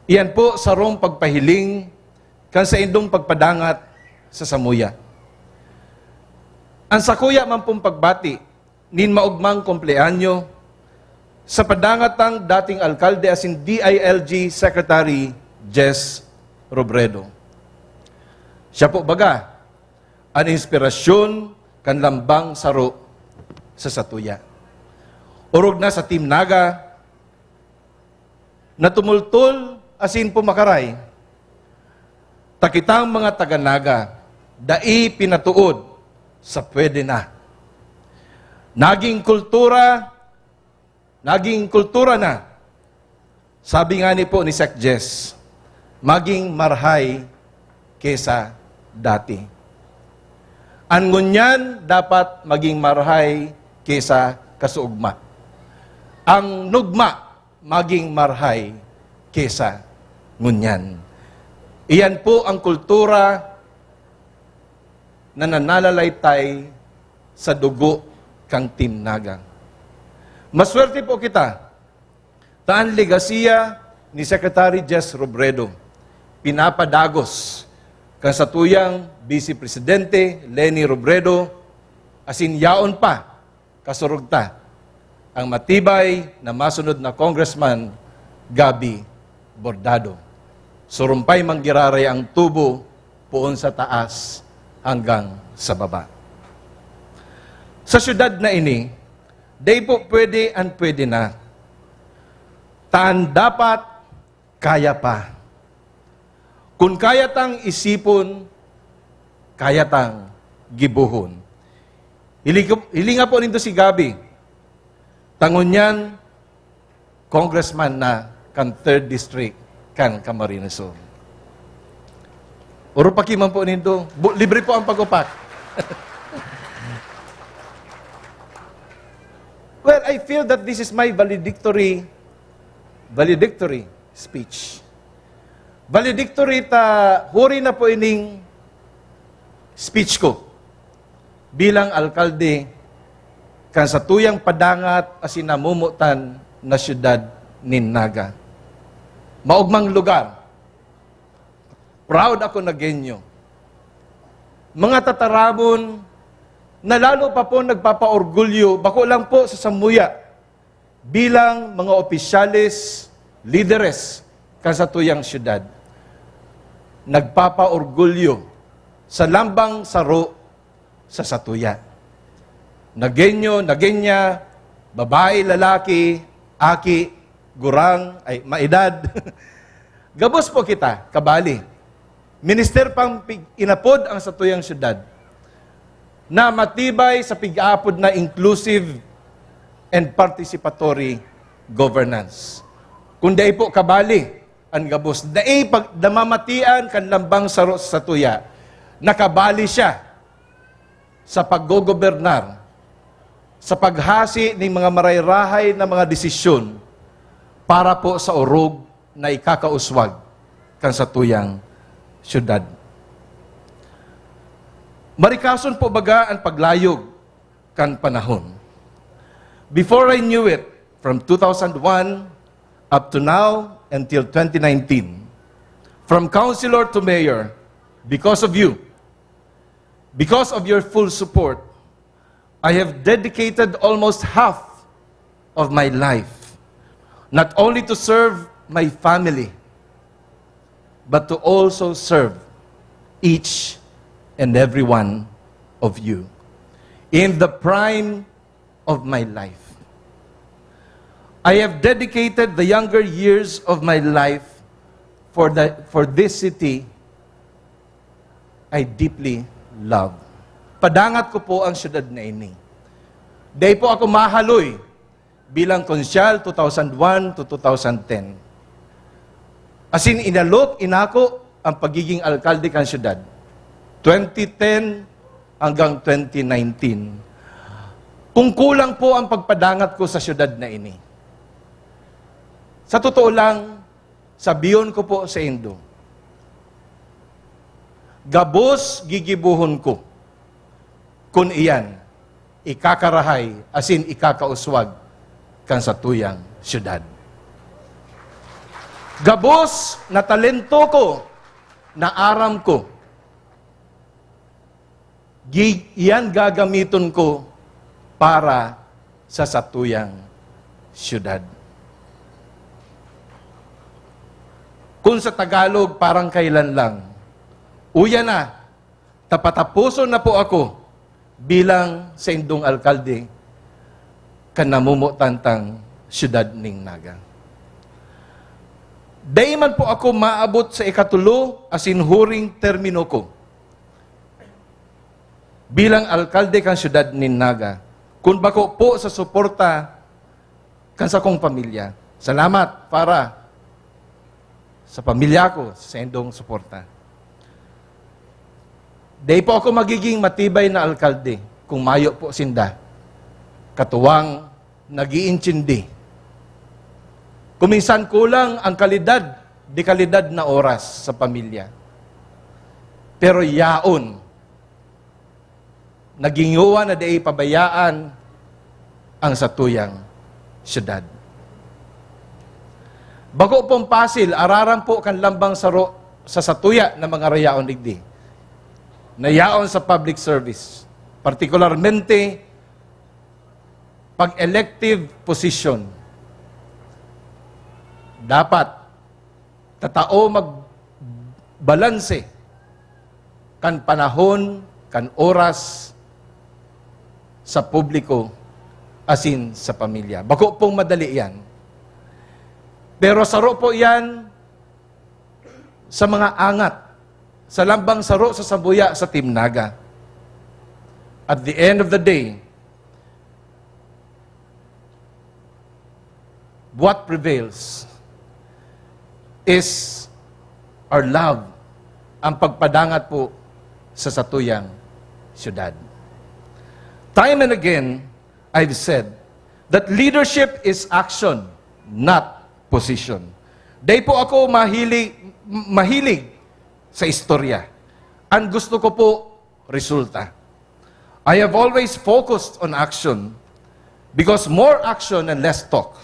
Iyan po sarong pagpahiling kan saindong pagpadangat sa samuya. An sakuya man pong pagbati nin maogmang kumpleanyo sa padangat tang dating alkalde asin D I L G Secretary Jess Robredo. Siya po baga an inspirasyon kan lambang saro sa satuya. Orog na sa Team Naga, na tumultol asin pumakaray, ta kitang mga taga Naga, dai pinatuod sa pwede na. Naging kultura, naging kultura na. Sabi nga ni po ni Sec Jess, maging marhay kesa dati. An ngunyan dapat maging marhay kesa kasuugma. Ang nugma maging marhay kesa ngunyan. Iyan po ang kultura na nanalalaytay sa dugo kang Team Naga. Maswerte po kita ta an legasiya ni Secretary Jess Robredo pinapadagos kan satuyang Vice Presidente Leni Robredo asin yaon pa kasurog ta, ang matibay na masunod na Congressman Gabby Bordado. Surumpay man giraray ang tubo, poon sa taas hanggang sa baba. Sa syudad na ini, dai po pwede an pwede na. Ta an dapat, kaya pa. Kun kaya tang isipon, kaya tang gibohon. Hiling ko, hilinga po nindo si Gabby. Ta ngunyan, congressman na kan third District kan Camarines Sur. Orog pa ki man po nindo. Bu-, libre po ang pag-upak. Well, I feel that this is my valedictory, valedictory speech. Valedictory ta, huri na po ining speech ko bilang alkalde kan satuyang padangat asin namomotan na syudad nin Naga. Maogmang lugar. Proud ako Nagueño. Mga tataramon na lalo pa po nagpapaorgulyo, bako lang po sa samuya, bilang mga opisyales, lideres kan satuyang syudad. Nagpapaorgulyo sa lambang saro sa satuya. Nagueño, Nagueña, babae, lalaki, aki, gurang, ay, maedad. Gabos po kita, kabali. Minister pang pig-, inapod ang satuyang syudad na matibay sa pig-aapod na inclusive and participatory governance. Kung dai po kabali, an gabos. Dai pag-, namamatian kan lambang saro sa satuya, nakabali siya sa paggogobernar, sa paghasi ning mga marayrahay na mga desisyon, para po sa orog na ikakauswag kan satuyang syudad. Marikason po baga an paglayog kan panahon. Before I knew it, from two thousand one up to now, until twenty nineteen, from councilor to mayor, because of you, because of your full support, I have dedicated almost half of my life, not only to serve my family, but to also serve each and every one of you. In the prime of my life, I have dedicated the younger years of my life for the, for this city I deeply love. Padangat ko po ang syudad na ini. Dai po ako mahaloy bilang konsyal two thousand one to two thousand ten. Asin inalok, inako ang pagiging alkalde kan syudad, twenty ten hanggang twenty nineteen. Kung kulang po ang pagpadangat ko sa syudad na ini. Sa totoo lang, sabihon ko po saindo, gabos gigibohon ko kun iyan ikakarahay asin ikakauswag kan satuyang syudad. Gabos na talento ko, na aram ko, gi-, iyan gagamiton ko para sa satuyang syudad. Kung sa Tagalog, parang kailan lang, uya na, tapataposon na po ako bilang saindong alkalde kan namomotan tang siyudad nin Naga. Dai man po ako maabot sa ikatulo asin huring termino ko bilang alkalde kan siyudad nin Naga kun bako po sa suporta kan sakong pamilya. Salamat para sa pamilya ko, sa indong suporta. Dai po ako magiging matibay na alkalde kung mayo po sinda katuwang nag-iintindi. Kung minsan kulang ang kalidad, de kalidad na oras sa pamilya. Pero yaon, naging yuwa na dai pabayaan ang satuyang syudad. Bako pong pasil, araram po kan lambang saro sa satuya na mga rayaon digdi, na yaon sa public service, partikularmente pag elective position. Dapat tatao magbalanse kan panahon, kan oras sa publiko asin sa pamilya. Bako pong madali iyan. Pero saro po iyan sa mga angat, sa lambang saro sa sambuya sa Team Naga. At the end of the day, what prevails is our love, ang pagpadangat po sa satuyang syudad. Time and again, I've said that leadership is action, not position. Dai po ako mahili-, mahilig sa istorya. Ang gusto ko po, resulta. I have always focused on action because more action and less talk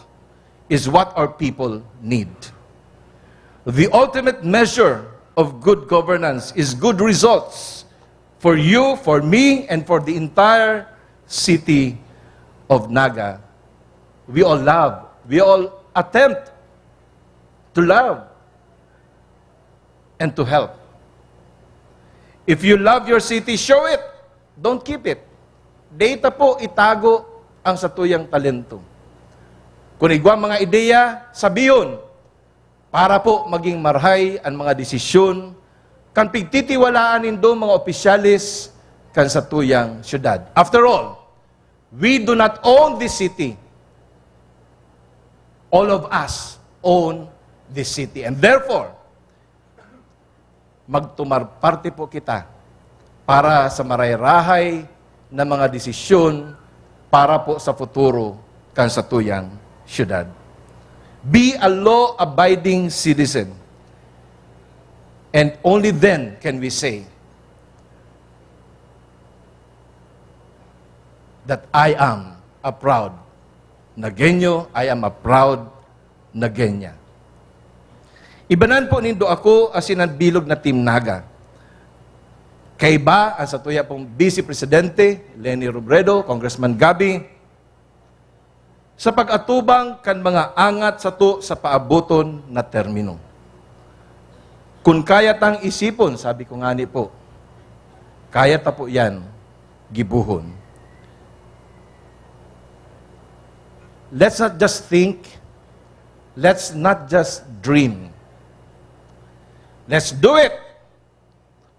is what our people need. The ultimate measure of good governance is good results for you, for me, and for the entire city of Naga. We all love, we all attempt to love and to help. If you love your city, show it. Don't keep it. Dai ta po itago ang satuyang talento. Kun igwa mga ideya, sabihon, para po maging marahay an mga desisyon kan pigtitiwalaan nindo mga opisyales kan satuyang syudad. After all, we do not own this city. All of us own this city. And therefore, magtumar parte po kita para sa marahay-rahay na mga desisyon para po sa futuro kan satuyang syudad. Be a law-abiding citizen. And only then can we say that I am a proud Nagueño, I am a proud Nagueña. Ibanan po nindo ako asin an bilog na Team Naga. Kaiba an satuya pong Vice Presidente, Leni Robredo, Congressman Gabby, sa pag-atubang kan mga angat sato sa paaboton na termino. Kun kaya tang isipon, sabi ko ngani po, kaya ta po yan gibohon. Let's not just think, let's not just dream. Let's do it!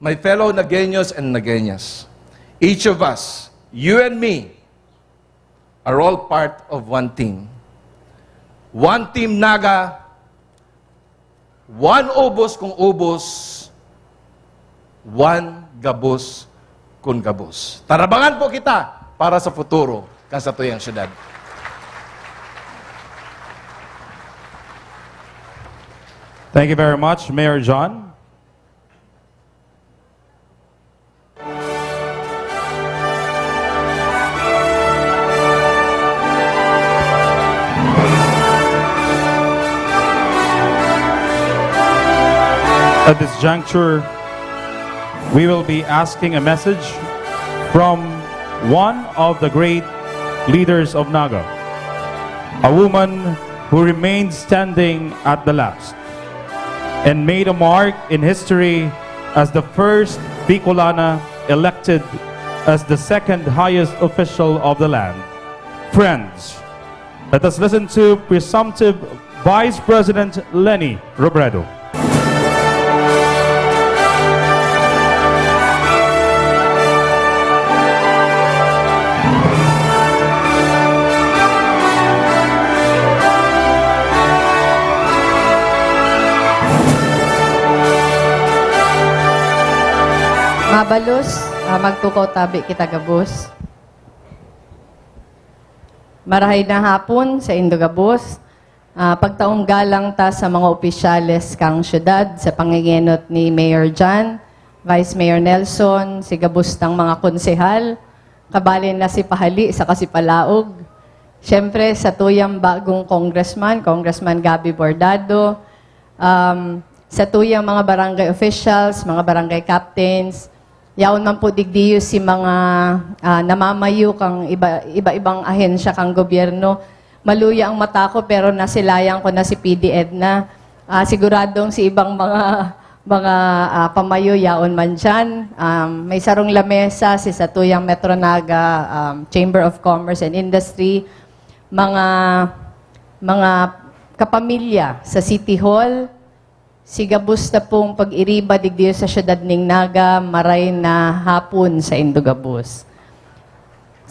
My fellow Nagueños and Nagueñas, each of us, you and me, are all part of one team. One Team Naga, one ubos kung ubos, one gabos kung gabos. Tarabangan po kita para sa futuro kan satuyang syudad. Thank you very much, Mayor John. At this juncture, we will be asking a message from one of the great leaders of Naga, a woman who remained standing at the last and made a mark in history as the first Bicolana elected as the second highest official of the land. Friends, let us listen to presumptive Vice President Leni Robredo. Mabalos, ah, magtukaw tabi kita gabos. Marahay na hapon sa indo gabos. Ah, pagtaong galang ta sa mga opisyales kang syudad, sa pangengenot ni Mayor John, Vice Mayor Nelson, si gabos tang mga konsehal, kabali na si Pahali saka si Palaog. Siyempre, sa tuyang bagong congressman, Congressman Gabby Bordado, um, sa tuyang mga barangay officials, mga barangay captains, yaon man po digdiyo si mga, ah, namamayo kang iba, iba-ibang ahensya kang gobyerno. Maluya ang mata ko, pero nasilayan ko na si P D Edna. Ah, siguradong si ibang mga, mga, ah, pamayo yaon man diyan. Um, may sarong lamesa si satuyang Metro Naga, um, Chamber of Commerce and Industry, mga, mga kapamilya sa City Hall, si gabos na pong pag-iriba digdiyo sa syudad ning Naga, maray na hapon sa indo gabos.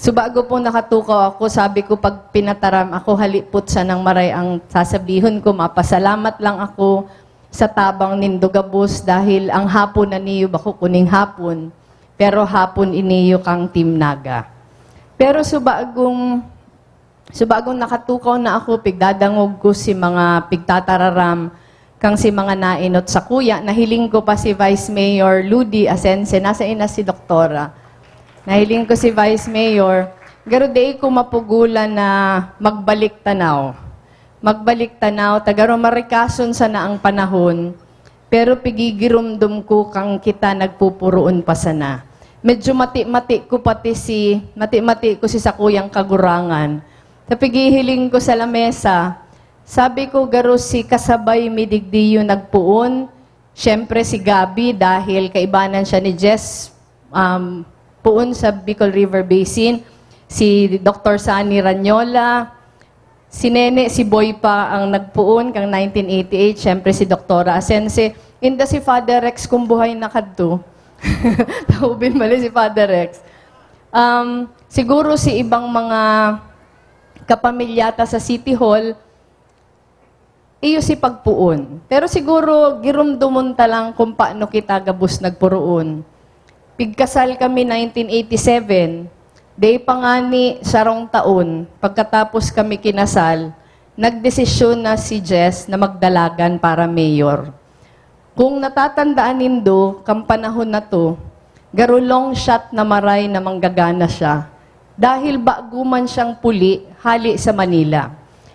So, bago po nakatukaw ako, sabi ko, pag pinataram ako, halipot sanang maray ang sasabihon ko, mapasalamat lang ako sa tabang nindo gabos dahil ang hapon na niyo bako kuning hapon, pero hapon iniyo kang Team Naga. Pero so bagong, so bagong nakatukaw na ako, pigdadangog ko si mga pigtatararam kang si mga naenot sakuya. Nahiling ko pa si Vice Mayor Ludi Asense, nasa ina si Doktora. Nahiling ko si Vice Mayor, garo dai ko mapugulan na magbalik tanaw. Magbalik tanaw, ta garo marikason sana ang panahon, pero pigigiromdom ko kang kita nagpupuroon pa sana. Medyo mati-mati ko pati si, mati-mati ko si sakuyang kagurangan. Sa pigihiling ko sa lamesa, sabi ko, garo si kasabay mi digdiyo nagpoon, siyempre si Gabby, dahil kaibanan siya ni Jess, um, poon sa Bicol River Basin, si Doktor Sunny Ranyola, si Nene, si Boy pa ang nagpoon kang nineteen eighty-eight, siyempre si Doktora Asense, inda si Father Rex kung buhay na kadto. Taubin mali si Father Rex. Um, siguro si ibang mga kapamilyata sa City Hall, iyo si pagpoon. Pero siguro, giromdomon ta lang kung paano kita gabos nagpuroon. Pigkasal kami nineteen eighty-seven, dai pa ngani sarong taon pagkatapos kami kinasal, nagdesisyon na si Jess na magdalagan para mayor. Kung natatandaan nindo, kan panahon na to, garo long shot na maray na manggagana siya dahil bago man siyang puli hali sa Manila.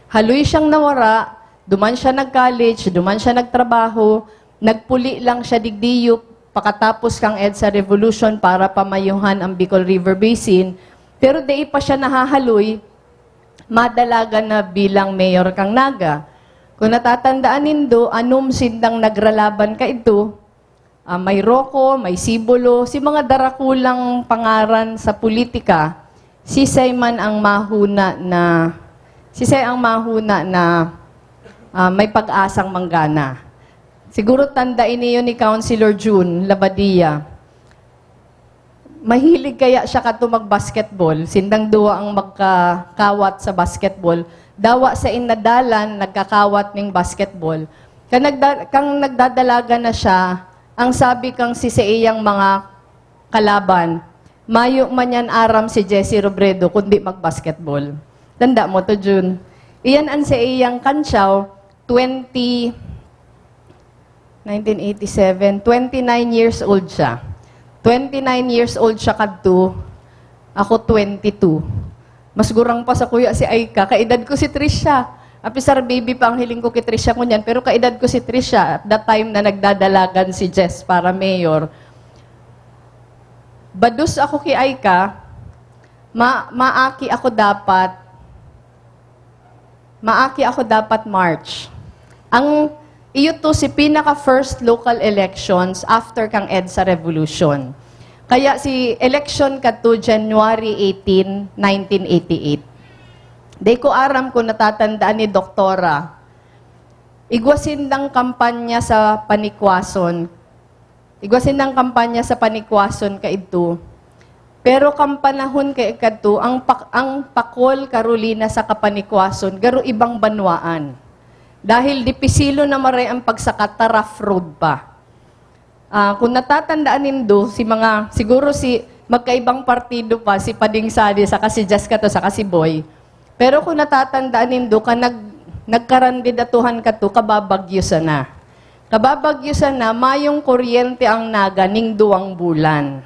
Haloy siyang nawara, duman siya nag-college, duman siya nagtrabaho, nagpuli lang siya digdiyo pakatapos kan EDSA Revolution para pamayuhan ang Bicol River Basin, pero dai pa siya nahahaloy madalagan na bilang mayor kan Naga. Kung natatandaan nindo, anom sindang nagralaban kaidto, ah, may Roco, may Sibolo, si mga darakulang pangaran sa politika, sisay man ang mahuna na, sisay ang mahuna na, ah, may pag-asang manggana. Siguro tanda ini yun ni Councilor June Labadia. Mahilig kaya siya kato mag-basketball? Sindang duwa ang magkakawat sa basketball. Dawa sa inadalan, nagkakawat ning basketball. Kan, nagda- kan nagdadalagan na siya, ang sabi kan si sa iyang mga kalaban, "Mayo man yan aram si Jesse Robredo, kundi mag-basketball." Tanda mo to, June. Iyan ang sa iyang kantsaw, twenty, nineteen eighty-seven, twenty-nine years old siya. Twenty-nine years old siya kadto, ako twenty-two. Mas gurang pa sa kuya si Aika. Kaedad ko si Trisha. Apisar baby pa ang hiling ko ki Trisha ngunyan, pero kaedad ko si Trisha at that time na nagdadalagan si Jess para mayor. Bados ako ki Aika, ma maaki ako dapat, maaki ako dapat March. Ang, iyo to si pinaka first local elections after kang EDSA Revolution. Kaya si election kadto January eighteen, nineteen eighty-eight. Di ko aram kung natatandaan ni Doktora. Igwa sindang kampanya sa Panikwason. Igwa sindang kampanya sa Panikwason kaidto. Pero kan panahon kay kadto, ang pak-, ang Pacol, Carolina saka Panikwason, garo ibang banwaan. Dahil dipisilo na maray ang pagsakat ta rough road pa. Ah, kung natatandaan nindo, si mga, siguro si, magkaibang partido pa, si Pading Sali saka si Jas kato saka si Boy. Pero kung natatandaan nindo, kan nag-, nagkarandidatuhan kato, kababagyo sana. Kababagyo sana, mayong kuryente ang Naga ning duwang bulan.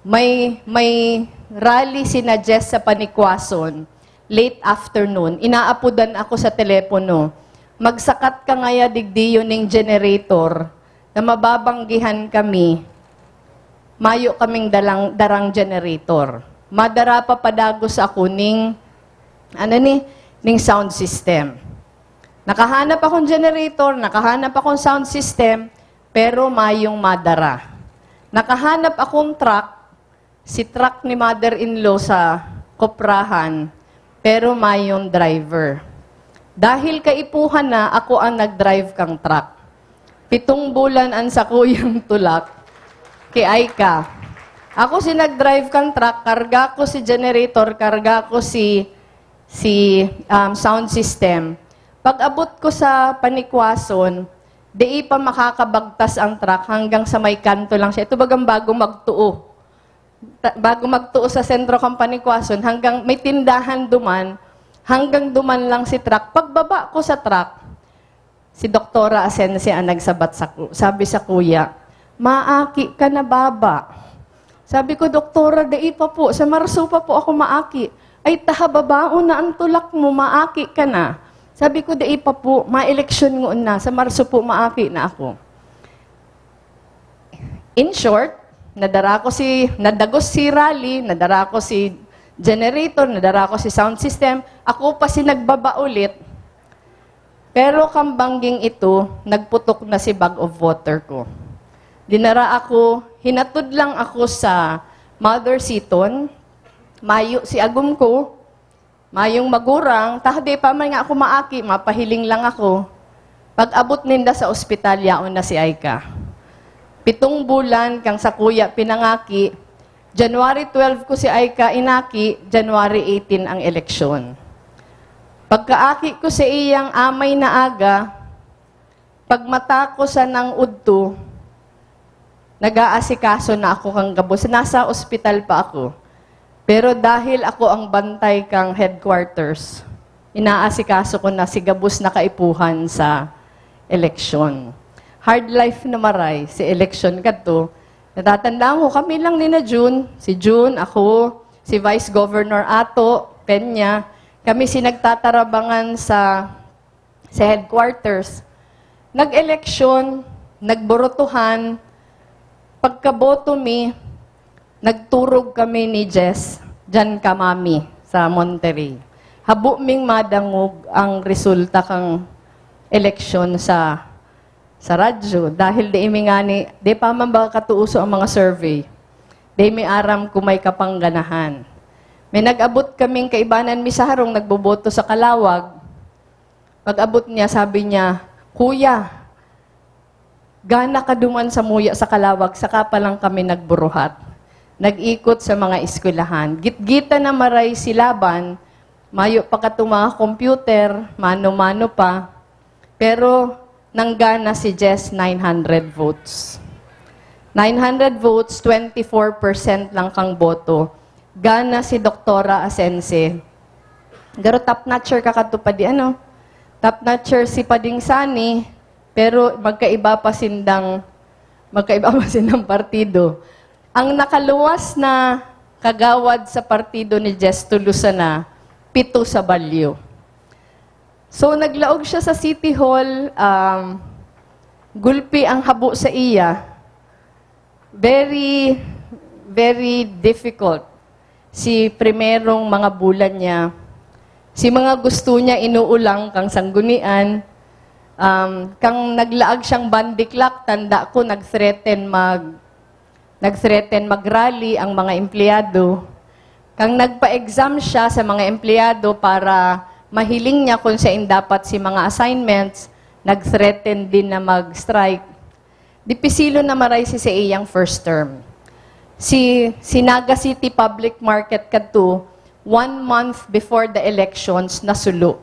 May, may rally sina Jess sa Panikwason, late afternoon. Inaapodan ako sa telepono, "Magsakat ka ngaya digdiyo ning generator na mababanggihan kami, mayo kaming dalang, darang generator." Madara pa padagos ako ning, ano ni, ning sound system. Nakahanap akong generator, nakahanap akong sound system, pero mayong madara. Nakahanap akong truck, si truck ni mother-in-law sa koprahan, pero mayong driver. Dahil kaipuhan na, ako ang nag-drive kang truck. Pitong bulan ang sakuyang tulak ki Aika. Ako si nag-drive kang truck, karga ko si generator, karga ko si, si, um, sound system. Pag-abot ko sa Panikwason, dai pa makakabagtas ang truck, hanggang sa may kanto lang siya. Ito bagang bago magtuo. Ta-, bago magtuo sa sentro kan Panikwason, hanggang may tindahan duman, hanggang duman lang si truck. Pagbaba ko sa truck, si Doktora Asensi ang nagsabat sa ku-, sabi sa kuya, "Maaki ka na, baba." Sabi ko, "Doktora, dai pa po. Sa Marso pa po ako maaki." "Ay, taha, babaon na ang tulak mo, maaki ka na." Sabi ko, "Dai pa po. Maeleksyon ngoon na. Sa Marso po, maaki na ako." In short, nadara ko si, nadagos si rally, nadara ko si generator, nadara ko si sound system. Ako pa si nagbaba ulit. Pero kan bangging ito, nagputok na si bag of water ko. Dinara ako, hinatod lang ako sa Mother Seton, mayo si agom ko, mayong magurang, ta di pa man nga ako maaki, mapahiling lang ako. Pag-abot ninda sa ospital, yaon na si Aika. Pitong bulan kang sakuya pinangaki, January twelve ko si Aika inaki, January eighteen ang eleksyon. Pagkaaki ko sa iyang amay na aga, pagmata ko sanang udto, nag-aasikaso na ako kan gabos. Nasa ospital pa ako. Pero dahil ako ang bantay kan headquarters, inaasikaso ko na si gabos na kaipuhan sa eleksyon. Hard life na maray si eleksyon kadto. Natatandaan ko, kami lang ni na June, si June, ako, si Vice Governor Ato, Peña, kami si nagtatarabangan sa, sa headquarters. Nag-eleksyon, nagburutuhan, pagkaboto mi, nagturog kami ni Jess, dyan ka mami, sa Monterrey. Habo ming madangog ang resulta kang eleksyon sa, sa radyo. Dahil di mi ngani, di pa man ba katuuso ang mga survey. Di mi aram kung may kapangganahan. May nag-abot kaming kaibanan mi sa harong, nagboboto sa Kalawag. Pag-abot niya, sabi niya, "Kuya, gana ka duman sa muya sa Kalawag, saka pa lang kami nagburuhat." Nag-ikot sa mga eskwelahan. Gitgita na maray si Laban, mayo pa kato mga computer, mano-mano pa. Pero nanggana si Jess nine hundred votes. Nine hundred votes, twenty-four percent lang kang boto. Gana si Doktora Asense. Garo top notcher ka kadto pa di, ano? Top notcher si Pading Sani, pero magkaiba pa sindang, magkaiba pa sindang partido. Ang nakaluwas na kagawad sa partido ni Jess Tulusa na, pito sa Balyo. So, naglaog siya sa City Hall, um, gulpi ang habo sa iya. Very, very difficult. Si primerong mga bulan niya, si mga gusto niya inuulang kang sanggunian, um, kang naglaag siyang bandiklak, tanda ko, nag-threaten mag-, nag-threaten mag-rally ang mga empleyado. Kang nagpa-exam siya sa mga empleyado para mahiling niya kung sain dapat si mga assignments, nag-threaten din na mag-strike. Dipisilo na maray si sa iyang first term. Si, si Naga City Public Market kadto, one month before the elections, nasulo.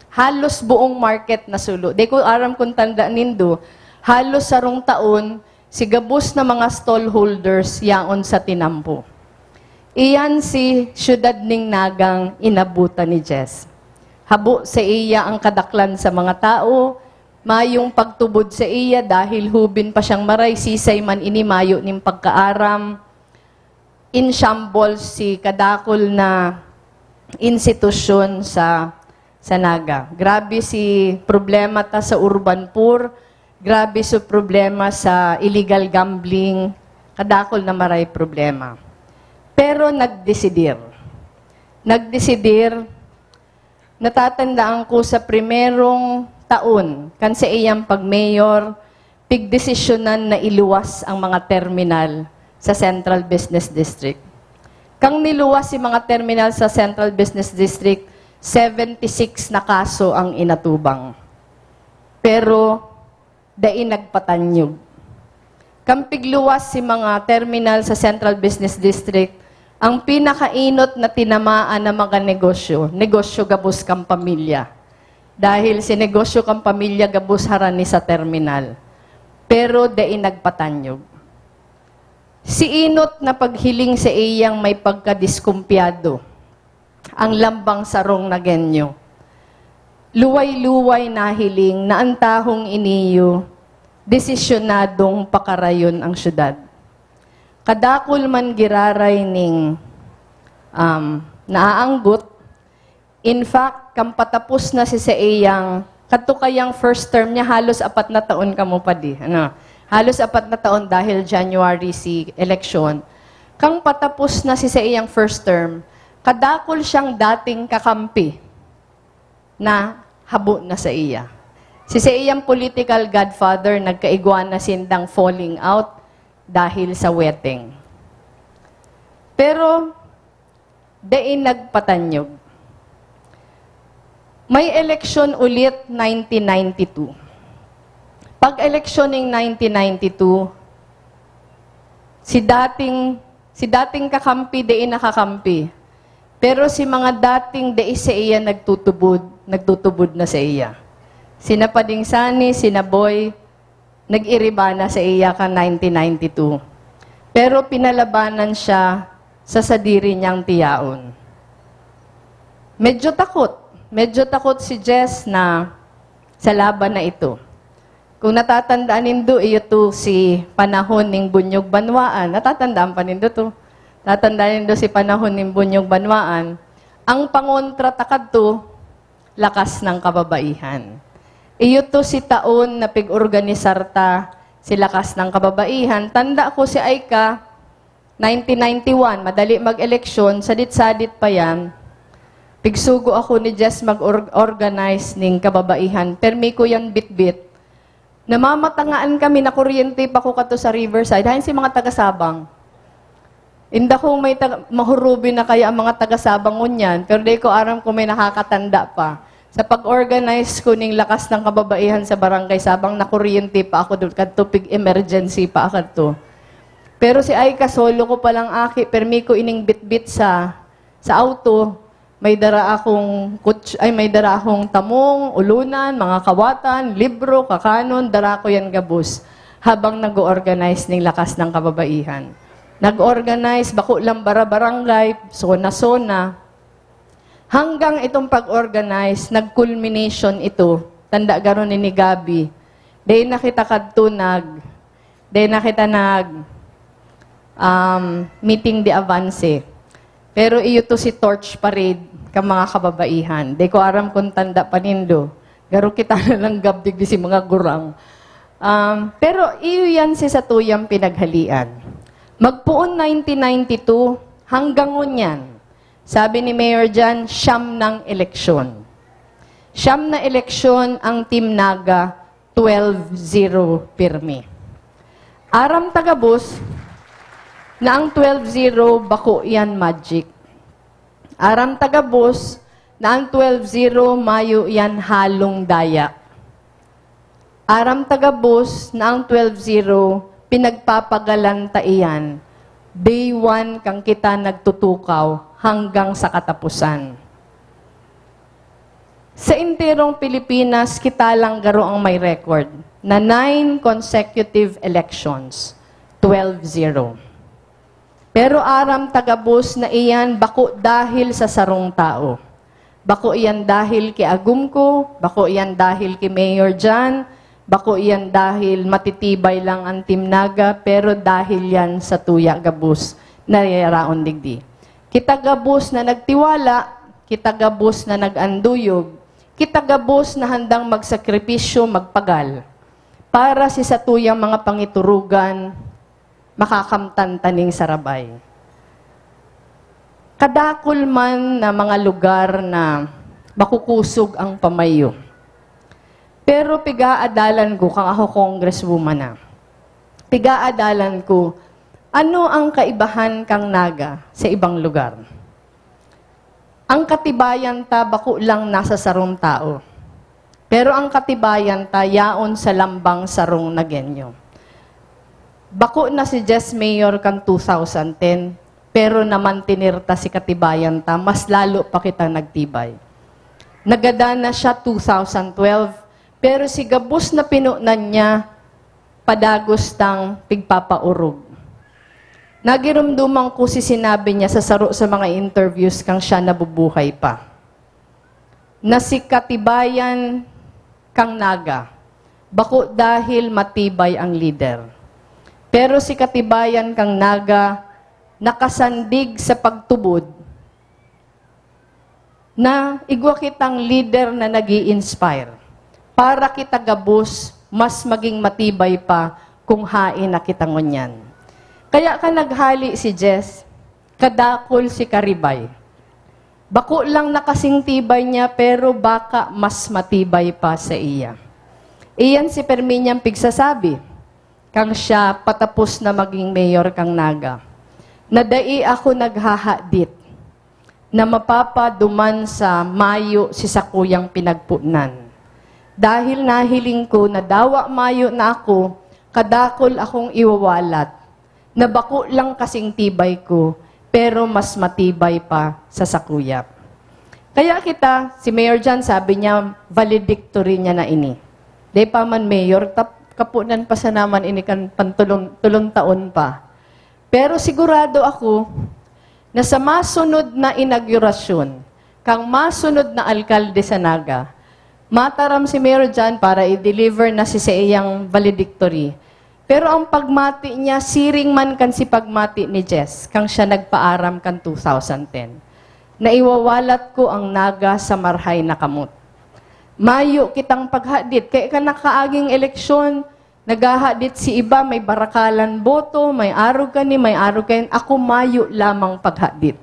Halos buong market nasulo. Di ko aram kung tanda nindo, halos sarong taon, si gabos na mga stallholders yaon sa tinampo. Iyan si siyudad ning Nagang inabutan ni Jess. Habo sa iya ang kadaklan sa mga tao, mayong pagtubod sa iya dahil hubin pa siyang maray, sisay man ini mayo nin pagkaaram, in shambles si kadakul na institusyon sa, sa Naga. Grabe si problema ta sa urban poor, grabe si problema sa illegal gambling, kadakul na maray problema. Pero nagdesidir. Nagdesidir Natatandaan ko sa primerong taon kan saiyang pag-mayor, pigdesisyonan na iluwas ang mga terminal sa Central Business District. Kang niluwas si mga terminal sa Central Business District, seventy-six na kaso ang inatubang. Pero dai nagpatanyog. Kan pigluwas si mga terminal sa Central Business District, ang pinakainot na tinamaan na mga negosyo, negosyo gabos kan pamilya. Dahil si negosyo kan pamilya gabos harani sa terminal. Pero dai nagpatanyog. Si inot na paghiling sa iyang may pagkadiskumpyado, ang lambang sarong Nagueño. Luway-luway nahiling na an tahong iniyo desisyonadong pakarayon ang syudad. Kadakul man giraray ning, um, naaanggot. In fact, kan patapos na si saiyang, kadto kayang first term niya, halos apat na taon kamo pa di, ano? Halos apat na taon dahil January si eleksyon. Kang patapos na si saiyang first term, kadakul siyang dating kakampi na habo na sa iya. Si saiyang political godfather nagkaigwa na sindang falling out dahil sa weteng. Pero dai nagpatanyog. May eleksyon ulit nineteen ninety-two. Pag-eleksyon ning nineteen ninety-two, si dating, si dating kakampi dai nakakampi. Pero si mga dating dai sa iya nagtutubod, nagtutubod na sa iya. Sina Pading Sani, sina Boy, nag-iriba na sa iya kan nineteen ninety-two. Pero pinalabanan siya sa sadiri niyang tiyaon. Medyo takot. Medyo takot si Jess na sa laban na ito. Kung natatandaan nindo, iyo to si panahon ning Bunyog Banwaan. Natatandaan pa nindo to? Natatandaan nindo si panahon ning Bunyog Banwaan. Ang pangontra ta kadto, lakas ng kababaihan. Iyo to si taon na pig-organisar ta si Lakas ng Kababaihan. Tanda ko si Aika, nineteen ninety-one, madali mag-eleksyon, sadit-sadit pa yan. Pigsugo ako ni Jess mag-org-, organize ning kababaihan. Permi ko yan bitbit. Namamatangaan kami, nakuryente pa ko kato sa Riverside. Hain si mga taga-Sabang. Inda kung may taga, mahurubi na kaya ang mga taga-Sabang ngunyan, pero di ko aram kung may nakakatanda pa. Sa pag-organize ko ning Lakas ng Kababaihan sa Barangay Sabang, nakuryente pa ako doon, kadto pig-emergency pa ako to. Pero si Aika, solo ko palang aki, permi ko ining bitbit sa, sa auto, may dara akong kuts-, ay, may dara akong tamong, ulunan, mga kawatan, libro, kakanon, dara ko yan gabos habang nag-o-organize ning Lakas ng Kababaihan. Nag-organize, bako lang bara-barangay, zona-zona. Hanggang itong pag-organize, nag-culmination ito. Tanda garo ni, ni Gabi. Dahil nakita kadto nag, dahil nakita nag, um, meeting de avance. Pero iyo to si torch parade ka mga kababaihan. Di ko aram kung tanda pa nindo. Garo kita na lang gabdig si mga gurang. Um, pero iyo yan si satuyang pinaghalian. Magpoon nineteen ninety-two, hanggang ngunyan, sabi ni Mayor Jan, siyam ng eleksyon. Siyam na eleksyon ang Team Naga, twelve zero pirmi. Aram ta gabos na ang twelve zero bako yan magic. Aram ta gabos na ang twelve zero mayo yan halong daya. Aram ta gabos na ang twelve zero pinagpapagalan ta iyan, day one kang kita nagtutukaw hanggang sa katapusan. Sa enterong Pilipinas, kita lang garo ang may record na nine consecutive elections, twelve zero. Pero aram ta gabos na iyan bako dahil sa sarong tao. Bako iyan dahil ki Agumco, bako iyan dahil ki Mayor Jan, bako iyan dahil matitibay lang ang Team Naga, pero dahil yan sa tuya gabos na yaraon digdi. Kita gabos na nagtiwala, kita gabos na nag-anduyog, kita gabos na handang magsakripisyo, magpagal para si satuyang mga pangiturugan, makakamtan ta ning sarabay. Kadakul man na mga lugar na makukusog ang pamayo. Pero pigaadalan ko, kang ako congresswoman na, pigaadalan ko, ano ang kaibahan kang Naga sa ibang lugar? Ang katibayan ta bako lang nasa sarong tao, pero ang katibayan ta yaon sa lambang sarong Nagueño. Bako na si Jess Mayor kan two thousand ten, pero namantener ta si katibayan ta, mas lalo pa kita nagtibay. Nagadan na siya two thousand twelve, pero si gabos na pinonan niya, padagos tang pigpapaorog. Nagiromdoman ko si sinabi niya sa saro sa mga interviews kang siya nabubuhay pa, na si katibayan kang Naga, bako dahil matibay ang lider, pero si katibayan kang Naga nakasandig sa pagtubod na igwa kitang lider na nag inspire para kita gabos mas maging matibay pa kung hain na kita ngunyan. Kaya ka naghali si Jess, kadakul si Karibay. Bako lang nakasing tibay niya, pero baka mas matibay pa sa iya. Iyan si Ferminian pigsasabi, kang siya patapos na maging mayor kang Naga, na dai ako naghahadit na mapapaduman sa mayo si sakuyang pinagpunan. Dahil nahiling ko na dawa mayo na ako, kadakul akong iwawalat, na bako lang kasing tibay ko, pero mas matibay pa sa sakuya. Kaya kita, si Mayor John, sabi niya, valedictory niya na ini. Di pa man mayor, tap, kapunan pa sa naman ini kan pantulong, tulong taon pa. Pero sigurado ako na sa masunod na inaugurasyon, Kang masunod na alkalde sa Naga, mataram si Mayor John para i-deliver na si saiyang valedictory. Pero ang pagmati niya, siring man kan si pagmati ni Jess, kang siya nagpaaram kan two thousand ten. Naiwawalat ko ang Naga sa marhay na kamot. Mayo kitang paghadit, kaya kan nakaaging eleksyon, naghahadit si iba, may barakalan boto, may arog kani, may arog kayan, ako mayo lamang paghadit.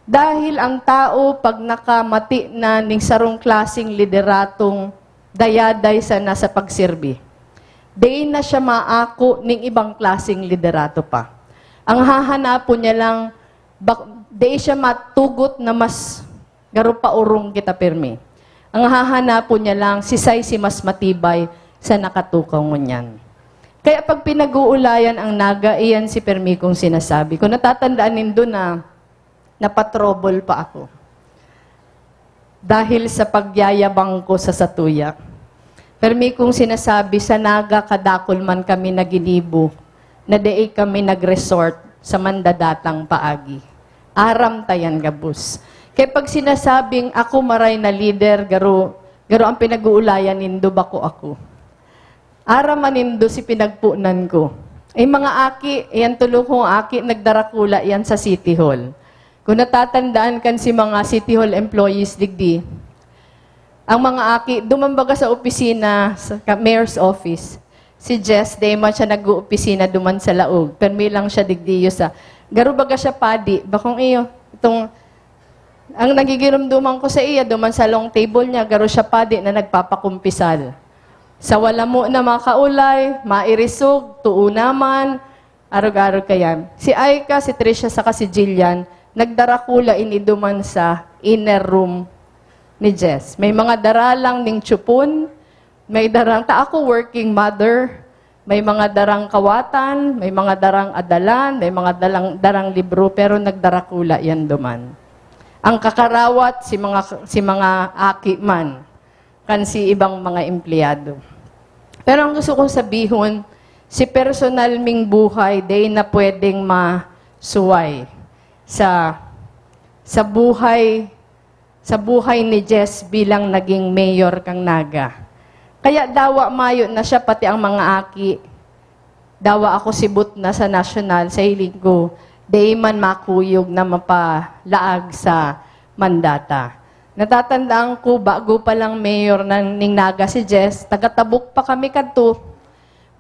Dahil ang tao, pag nakamati na ning sarong klaseng lideratong dayaday sana sa pagserbi, dai na siya maako ning ibang klaseng liderato pa. Ang hahanapon niya lang, bak-, dai siya matugot na mas garo pa orong kita pirmi. Ang hahanapon niya lang, sisay si mas matibay sa nakatukaw ngunyan. Kaya pag pinag-uulayan ang Naga, iyan si pirmi kong sinasabi. Kung natatandaan nindo na, napatrouble pa ako. Dahil sa pagyayabang ko sa satuya. Pirmi kong sinasabi, sa Naga kadakul man kami naginibo, na dai kami nag-resort sa mandadatang paagi. Aram ta yan gabos. Kaya pag sinasabing, "Ako maray na lider," garo, garo ang pinag-uulayan nindo, bako ako. Aram man nindo si pinagponan ko. Ay, mga aki, yan tulo kong aki, nagdarakula yan sa City Hall. Kung natatandaan kan si mga City Hall employees digdi, ang mga aki, duman baga sa opisina, sa ka-, mayor's office. Si Jess, dai man siya nag-oopisina duman sa laog. Permi lang siya digdiyo sa, garo baga siya padi. Bakong iyo, itong, ang nagigiromdoman ko sa iya, duman sa long table niya, garo siya padi na nagpapakumpisal. Sa wala mo na makaulay, mairisog, tuo naman, arog-arog kayan. Si Aika, si Trisha, saka si Jillian, nagdarakula ini duman sa inner room ni Jess. May mga daralang ning tsupon, may darang, ta ako working mother, may mga darang kawatan, may mga darang adalan, may mga dalang, darang libro, pero nagdarakula yan duman. Ang kakarawat, si mga, si mga aki man, kan si ibang mga empleyado. Pero ang gusto kong sabihon, si personal ming buhay, dai na pwedeng masuway sa, sa buhay, sa buhay ni Jess bilang naging mayor kang Naga. Kaya dawa mayo na siya, pati ang mga aki. Dawa ako sibot na sa nasyonal, sa hiling ko, dai man makuyog na mapalaag sa mandata. Natatandaan ko, bago pa lang mayor ng, ning Naga si Jess, taga-Tabuk pa kami kadto.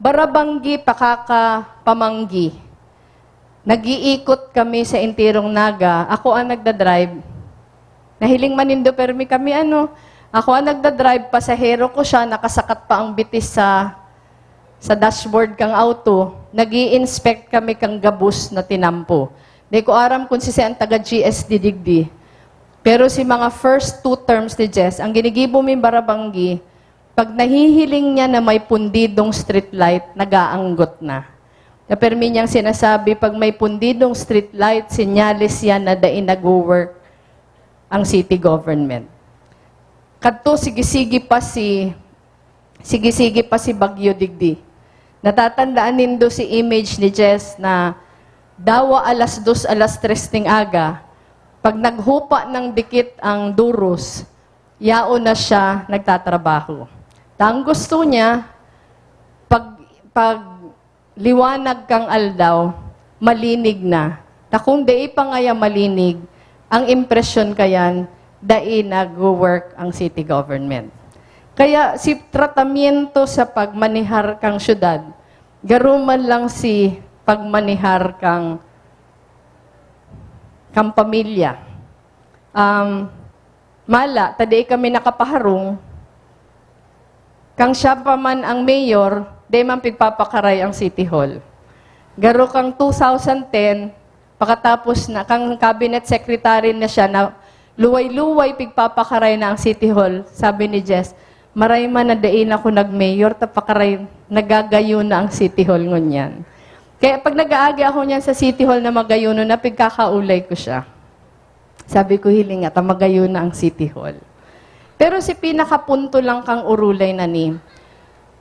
Barabanggi, pakaka, pamanggi. Nag-iikot kami sa enterong Naga. Ako ang nagdadrive. Nahiling man nindo, permi kami, ano. Ako ang nagdadrive, pasahero ko siya, nakasakat pa ang bitis sa, sa dashboard kang auto. Nag-i-inspect kami kang gabos na tinampo. Di ko aram kung si ang taga G S D digdi. Pero si mga first two terms ni Jess, ang ginigibo ming barabanggi, pag nahihiling niya na may pundidong street light, nag-aanggot na. Na permi niyang sinasabi, pag may pundidong street light, senyales yan na dai nagwo-work ang city government. Kadto, sige-sige pa si, sige-sige pa si Bagyo digdi. Natatandaan nindo si image ni Jess na dawa alas dos, alas tres ning aga, pag naghupa ng dikit ang duros, yaon na siya nagtatrabaho. Ta ang gusto niya, pag, pag liwanag kang aldaw, malinig na. Ta kung dai pa ngaya malinig, ang impresyon kayan, dai nagwo-work ang city government. Kaya si tratamiento sa pagmanehar kang syudad, garo man lang si pagmanehar kang, kang pamilya. Um, mala, ta dai kami nakapaharong, kang siya pa man ang mayor, dai man pigpapakaray ang City Hall. Garo kang two thousand ten, pakatapos na, kang cabinet secretary na siya, na luway-luway pigpapakaray na ang City Hall, sabi ni Jess, "Maray man na dai na ako nag-mayor, ta pakaray, nagagayon na ang City Hall ngunyan." Kaya pag nag-aagi ako niyan sa City Hall na magayonon na, pigkakaulay ko siya. Sabi ko, "Hiling nga, ta magayon na ang City Hall." Pero si pinakapunto lang kang orolay na ni,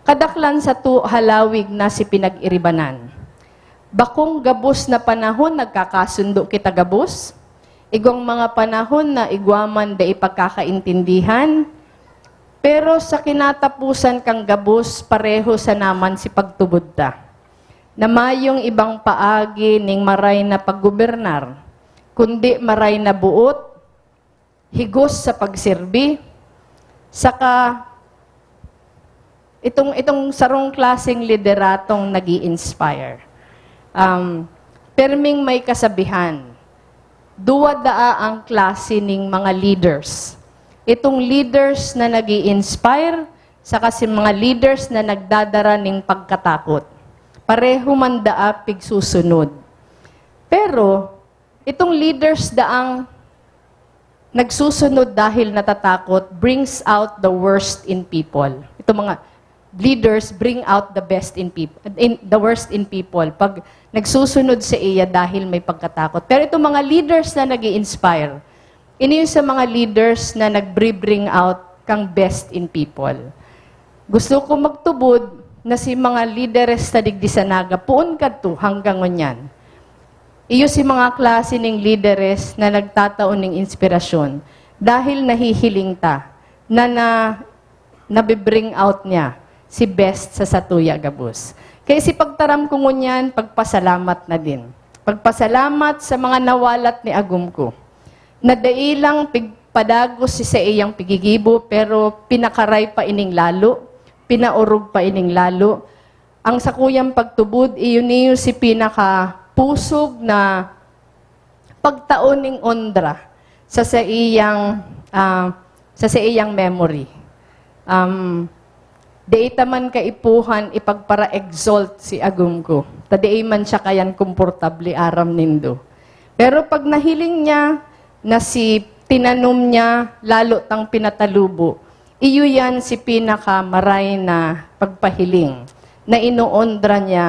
kadaklan sato halawig na si pinag-iribanan. Bakong gabos na panahon nagkakasundo kita gabos, Igwang mga panahon na igwa man dai pagkakaintindihan, pero sa kinatapusan kan gabos, pareho sana man si pagtubod ta, na mayong ibang paagi ning maray na paggobernar, kundi maray na boot, higos sa pagserbi, saka itong, itong sarong klaseng lideratong nag-i-inspire. Um, perming may kasabihan, duwa daa ang klase ning mga leaders. Itong leaders na nag-i-inspire, saka si mga leaders na nagdadara ning pagkatakot. Pareho man daa pigsusunod. Pero, itong leaders daang nagsusunod dahil natatakot brings out the worst in people. Itong mga leaders bring out the best in people, in the worst in people. Pag nagsusunod sa iya dahil may pagkatakot. Pero itong mga leaders na nag-i-inspire, ini yung sa mga leaders na nagbre-bring out kang best in people. Gusto ko magtubod na si mga lideres sa digdi sa Naga, poon kadto hanggang ngunyan. Iyo si mga klase ning lideres na nagtatao ning inspirasyon dahil nahihiling ta na, na nabi-bring out niya si best sa satuya gabos. Kaya si pagtaram ko ngunyan, pagpasalamat na din. Pagpasalamat sa mga nawalat ni agom ko, na dai lang pig-, padagos si saiyang pigigibo, pero pinakaray pa ining lalo, pinaorog pa ining lalo. Ang sakuyang pagtubod, iyo niyo si pinakapusog na pagtao ning onra sa saiyang, ah, sa saiyang memory. Um, dai ta man kaipuhan ipagpara-exalt si agom ko, ta dai man siya kayan komportable, aram nindo. Pero pag nahiling niya na si tinanom niya lalo tang pinatalubo, iyo yan si pinakamaray na pagpahiling na inoonra niya,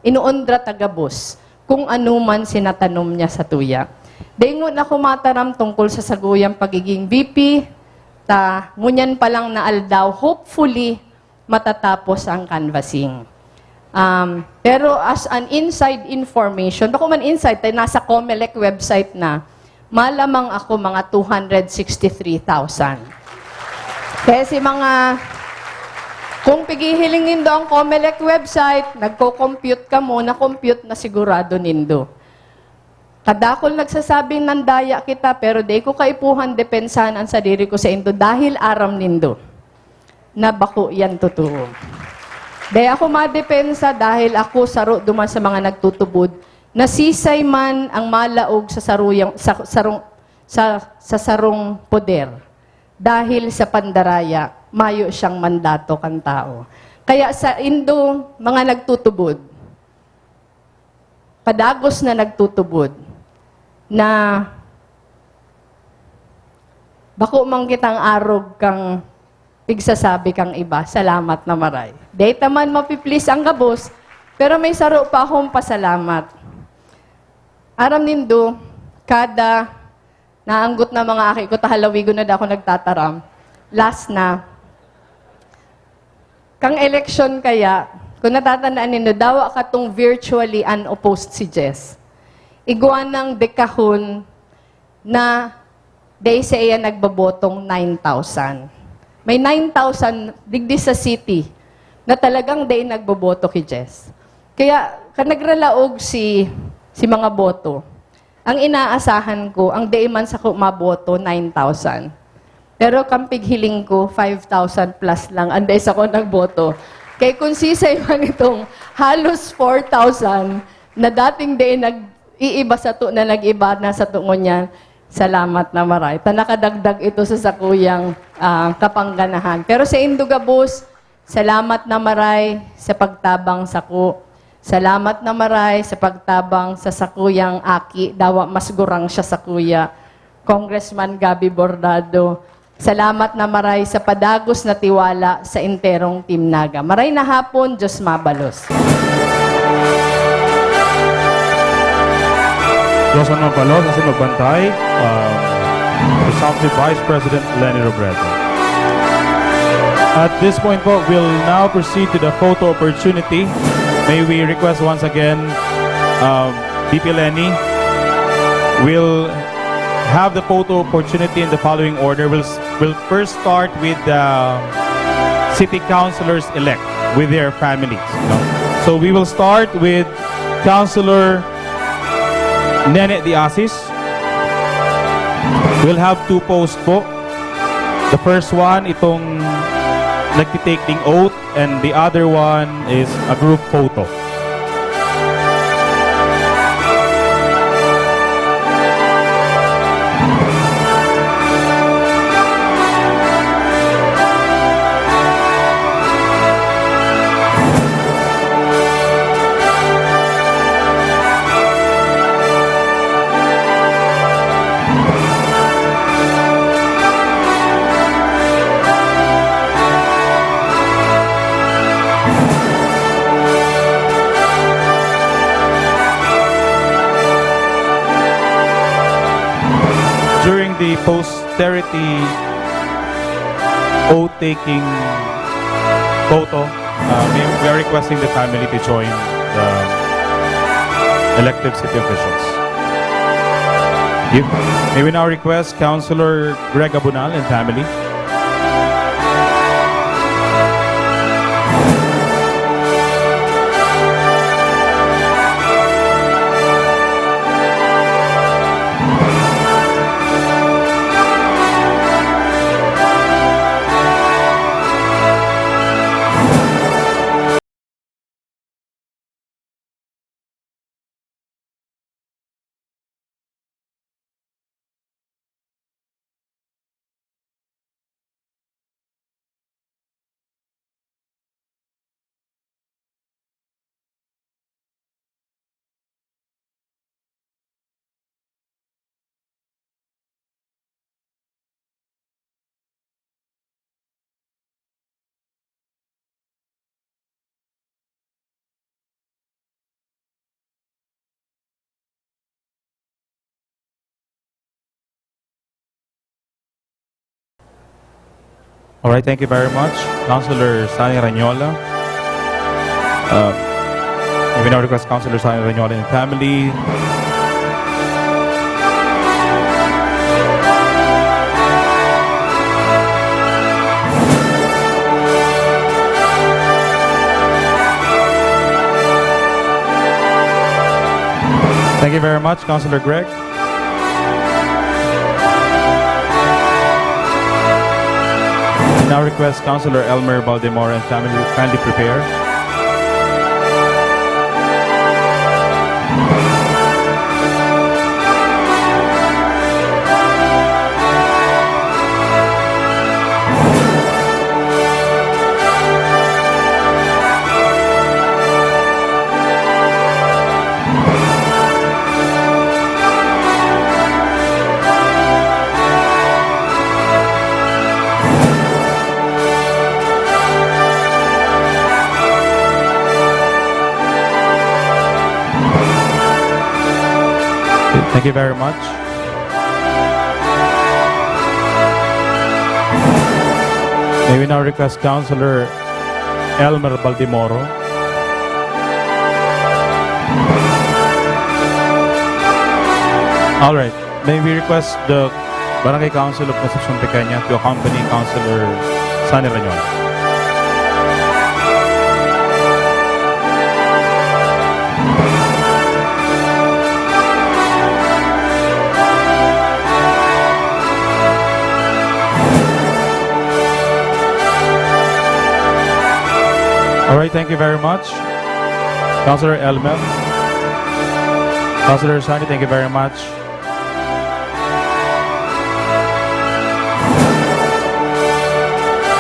inoonra ta gabos kung ano man sinatanom niya sa tuya. Daingon ako mataram tungkol sa saguyang pagiging V P, ta ngunyan pa lang na aldaw, hopefully, matatapos ang canvassing. Um, pero as an inside information, bako man inside, tayo nasa Comelec website na, malamang ako mga two hundred sixty-three thousand. Kaya si mga, kung pigihiling nindo ang Comelec website, nagko-compute kamo, na-compute na sigurado nindo. Kadakul nagsasabing nandaya kita, pero di ko kaipuhan depensahan ang sadiri ko sa indo dahil aram nindo na bako yan totoo. Dai ako madepensa dahil ako saro duman sa mga nagtutubod, nasisay man ang malaog sa saruyang, sa, sarong, sa, sa sarong poder. Dahil sa pandaraya, mayo siyang mandato kan tao. Kaya sa indo, mga nagtutubod, padagos na nagtutubod, na bako man kitang arog kang pigsasabi kang iba, salamat na maray. Dai ta man mapi-please ang gabos, pero may saro pa akong pasalamat. Aram nindo, kada naanggot na mga aki ko, ta halawigon na da ako nagtataram. Last na. Kang eleksyon kaya, kung natatandaan nindo, dawa katong virtually unopposed si Jess. Igwa nang dekahon na dai saiya nagbobotong nine thousand. May nine thousand digdi sa city na talagang dai nagboboto ki Jess. Kaya, kan nagralaog si, si mga boto, ang inaasahan ko, ang dai man sako maboto, nine thousand. Pero kan pighiling ko, five thousand plus lang ang dai sako nagboto. Kay kung sisay man itong halos four thousand na dating dai nag-iiba sato na nag-iba na sato ngunyan, salamat na maray. Ta nakadagdag ito sa sakuyang, ah, kapangganahan. Pero sa indo gabos, salamat na maray sa pagtabang sako. Salamat na maray sa pagtabang sa sakuyang aki, dawa mas gurang siya sakuya, Congressman Gabby Bordado. Salamat na maray sa padagos na tiwala sa enterong Team Naga. Maray na hapon, Diyos mabalos. Diyos ang mabalos, asin magbantay, um, Presumptive Vice President Leni Robredo. At this point po, we'll now proceed to the photo opportunity. May we request once again, um, V P Leni, we'll have the photo opportunity in the following order. We'll, s- we'll first start with the city councilors-elect with their families, no? So we will start with Councilor Nene de Asis. We'll have two pose po. The first one, itong nagtitake ng oath, and the other one is a group photo. During the posterity oath-taking photo, uh, we, we are requesting the family to join the elected city officials. You, may we now request Councilor Greg Abunal and family. All right, thank you very much, Councilor Sonny Rañola. Uh, we now request Councilor Sonny Rañola and family. Thank you very much, Councilor Greg. We now request Councilor Elmer Baldemoro and family kindly prepare. Thank you very much. May we now request Councilor Elmer Baldemoro. All right. May we request the Barangay Council of Concepcion Pequeña to accompany Councilor Sonny Rañola. All right, thank you very much, Councilor Elmer. Councilor Sonny, thank you very much.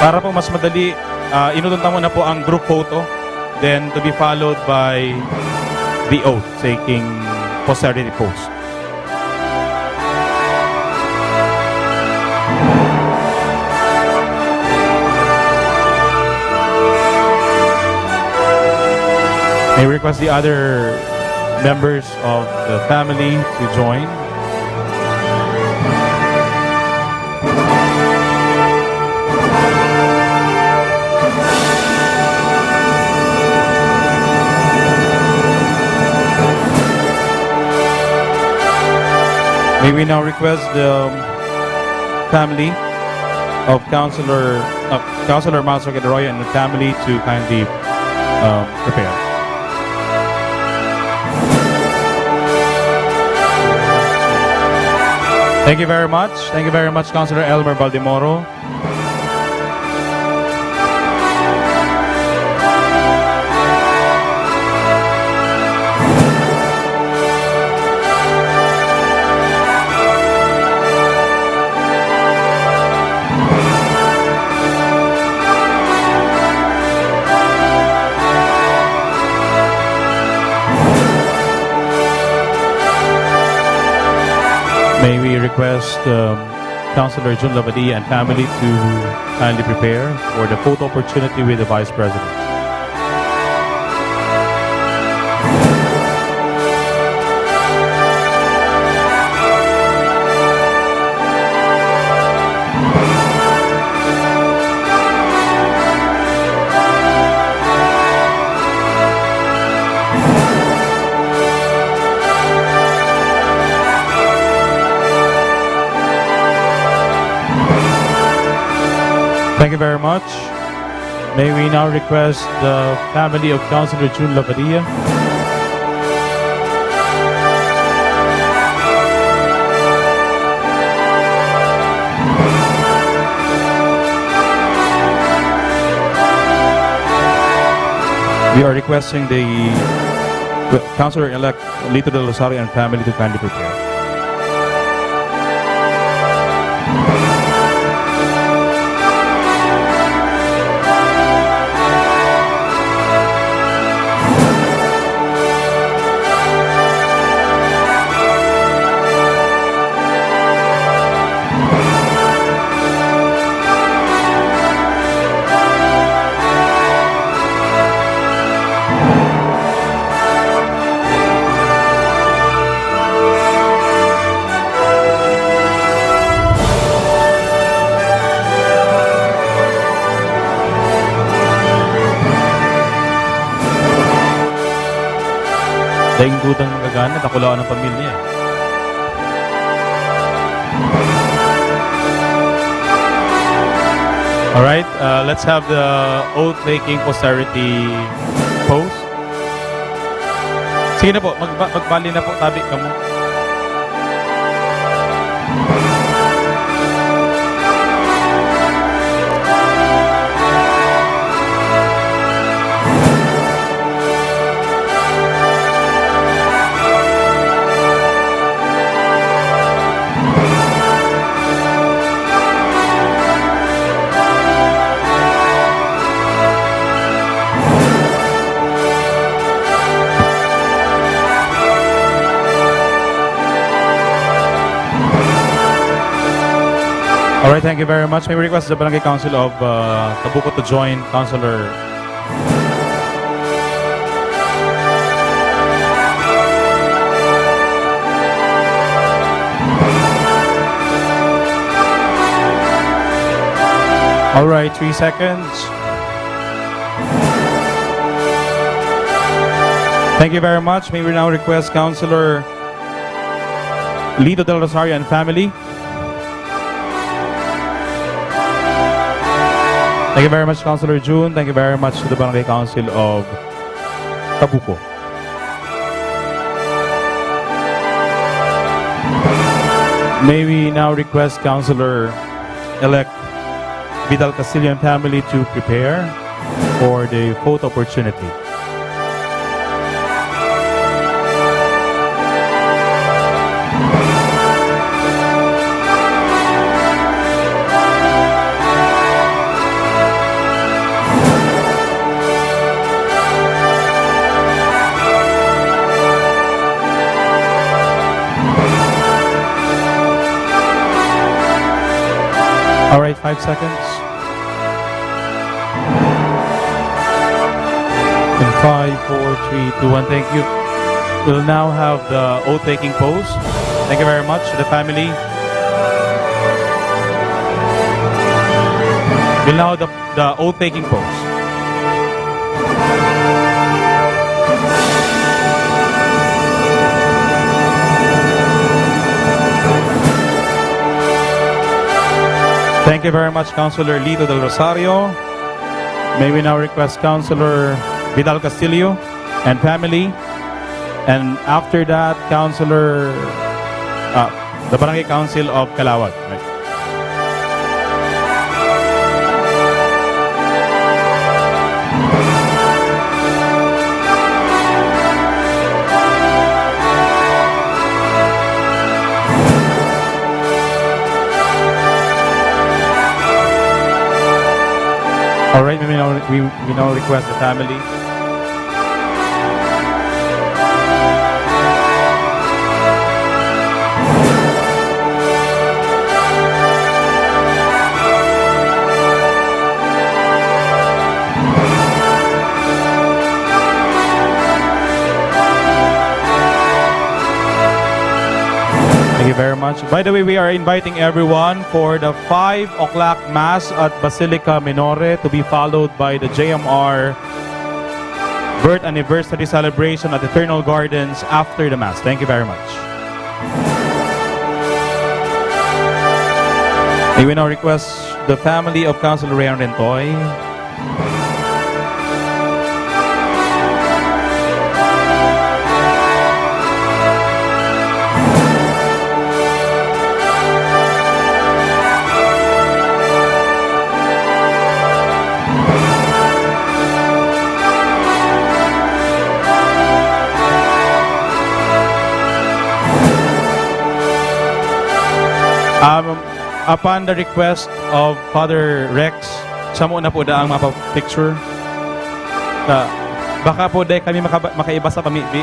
Para po mas madali, ah, inutuntan mo na po ang group photo, then to be followed by the oath taking posterity pose. May request the other members of the family to join. May We now request the, um, family of Councilor, uh, Councilor Master Roque Arroyo and the family to kindly, um, prepare. Thank you very much. Thank you very much, Councilor Elmer Baldemoro. May we request, um, Councilor Jun Labadia and family to kindly prepare for the photo opportunity with the Vice President. Thank you very much. May we now request the family of Councilor Jun Labadia. We are requesting the Councilor-elect Lito Del Rosario and family to kindly prepare. Daing dudang magagana, dakulaon ang pamilya. Alright, uh, let's have the oath-taking posterity pose. Sige na po, magba-, magbali na po, tabi kamo. Alright, thank you very much. May request sa Barangay Council of, uh, Tabuco to join Councilor All right, three seconds. Thank you very much. May we now request Councilor Lito Del Rosario and family. Thank you very much, Councilor Jun. Thank you very much to the Barangay Council of Tabuco. May we now request Councilor-elect Vidal Castillo and family to prepare for the photo opportunity. All right, five seconds. In five, four, three, two, one. Thank you. We'll now have the oath-taking pose. Thank you very much to the family. We'll now have the, the oath-taking pose. Thank you very much, Councilor Lito Del Rosario. May we now request Councilor Vidal Castillo and family. And after that, Councilor, ah, the Barangay Council of Calawag. Right. All right, we now, we, we now request the family. Thank you very much. By the way, we are inviting everyone for the five o'clock Mass at Basilica Minore, to be followed by the J M R birth anniversary celebration at Eternal Gardens after the Mass. Thank you very much. I will now request the family of Council Rayan Rentoy. Um, upon the request of Father Rex, samo na po daang mapa-picture. Sa, baka po dai kami makaba-, makaiba sa pamibi.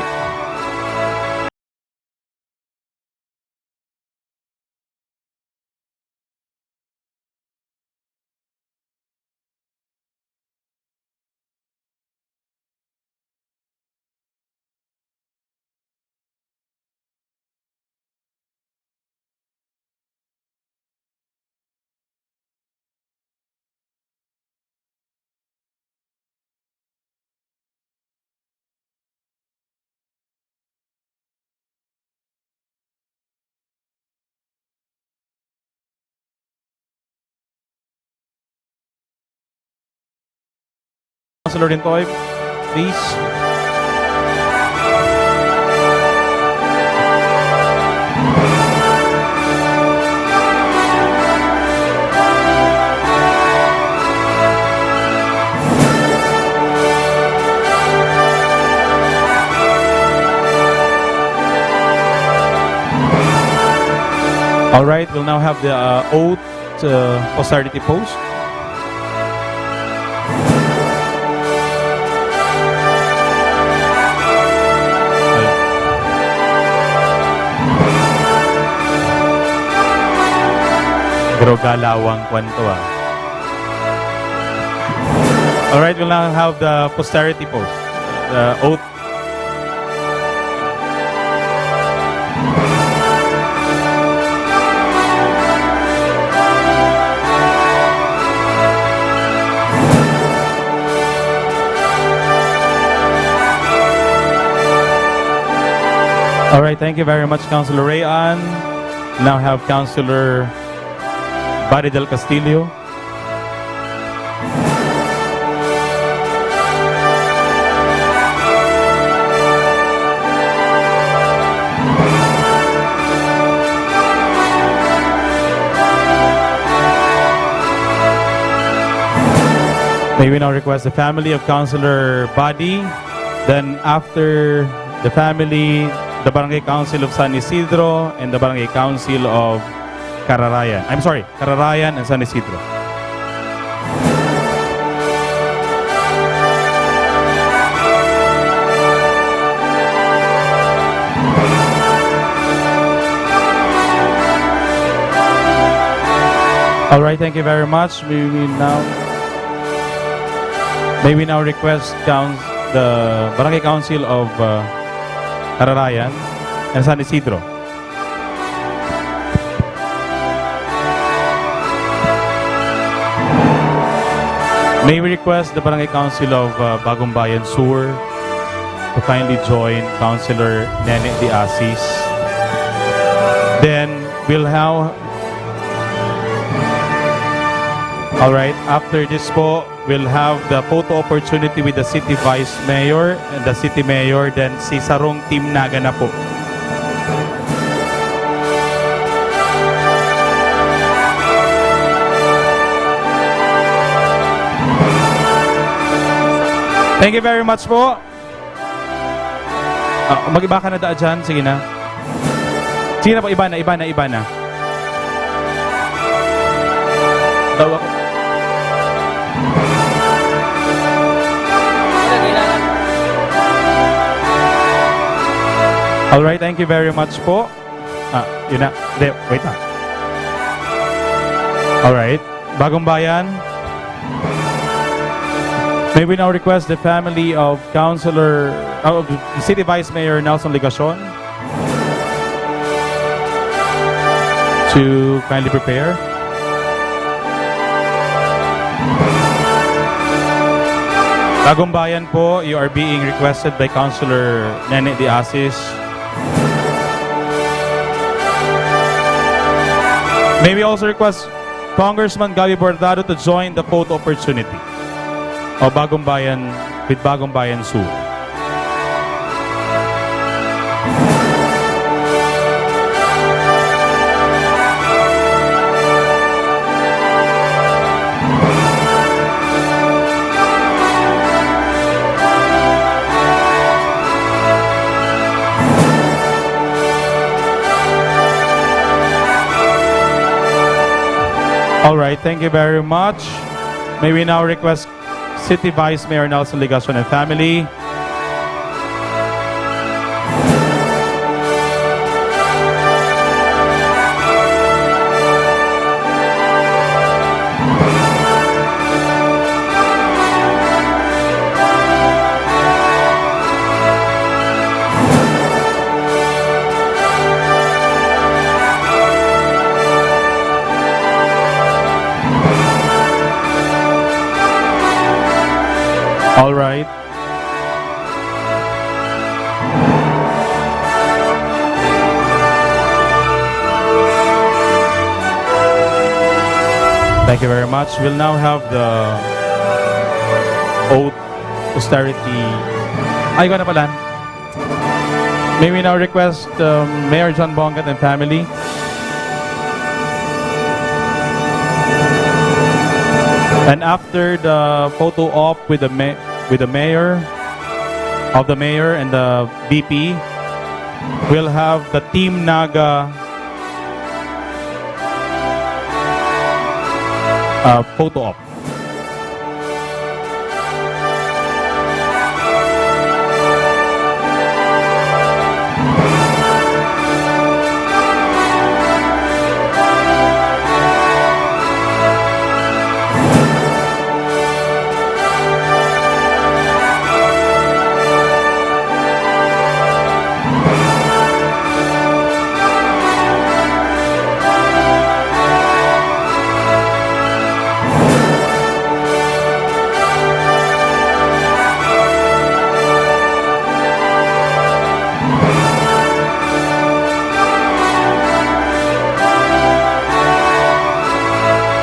Councilor Rintoy, please. All right, we'll now have the, uh, oath, uh, austerity post. Pero galawang kwan to, ah. All right, we'll now have the posterity post, the oath. All right, thank you very much, Councilor Rayan. Now have Councilor Buddy Del Castillo. May we now request the family of Councilor Buddy. Then after the family, the Barangay Council of San Isidro and the Barangay Council of Cararayan. I'm sorry, Cararayan and San Isidro. All right, thank you very much. We will now, may we now request counts, the Barangay Council of, uh, Cararayan and San Isidro. May we request the Barangay Council of, uh, Bagumbayan Sur to kindly join Councilor Nene de Asis. Then, we'll now Alright, after this po, we'll have the photo opportunity with the city vice mayor and the city mayor, then si sarong Team Naga na po. Thank you very much po. Ah, mag-iba ka na daa dyan. Sige na. Sige na po, iba na, iba na, iba na. Daw ako. Alright, thank you very much po. Ah, yun na. Hindi, wait na. Alright. Bagong Bayan. May we now request the family of Councilor, of City Vice Mayor Nelson Legacion to kindly prepare. Bagong Bayan po, you are being requested by Councilor Nene de Asis. May we also request Congressman Gabby Bordado to join the photo opportunity of Bagong Bayan, with Bagong Bayan Sur. All right, thank you very much. May we now request City Vice Mayor Nelson Legacion and family. All right. Thank you very much. We'll now have the oath, austerity. Ay, ikaw na pala. May we now request, um, Mayor John Bongat and family. And after the photo op with the ma-, with the mayor of the mayor and the V P, we'll have the Team Naga, uh, photo op.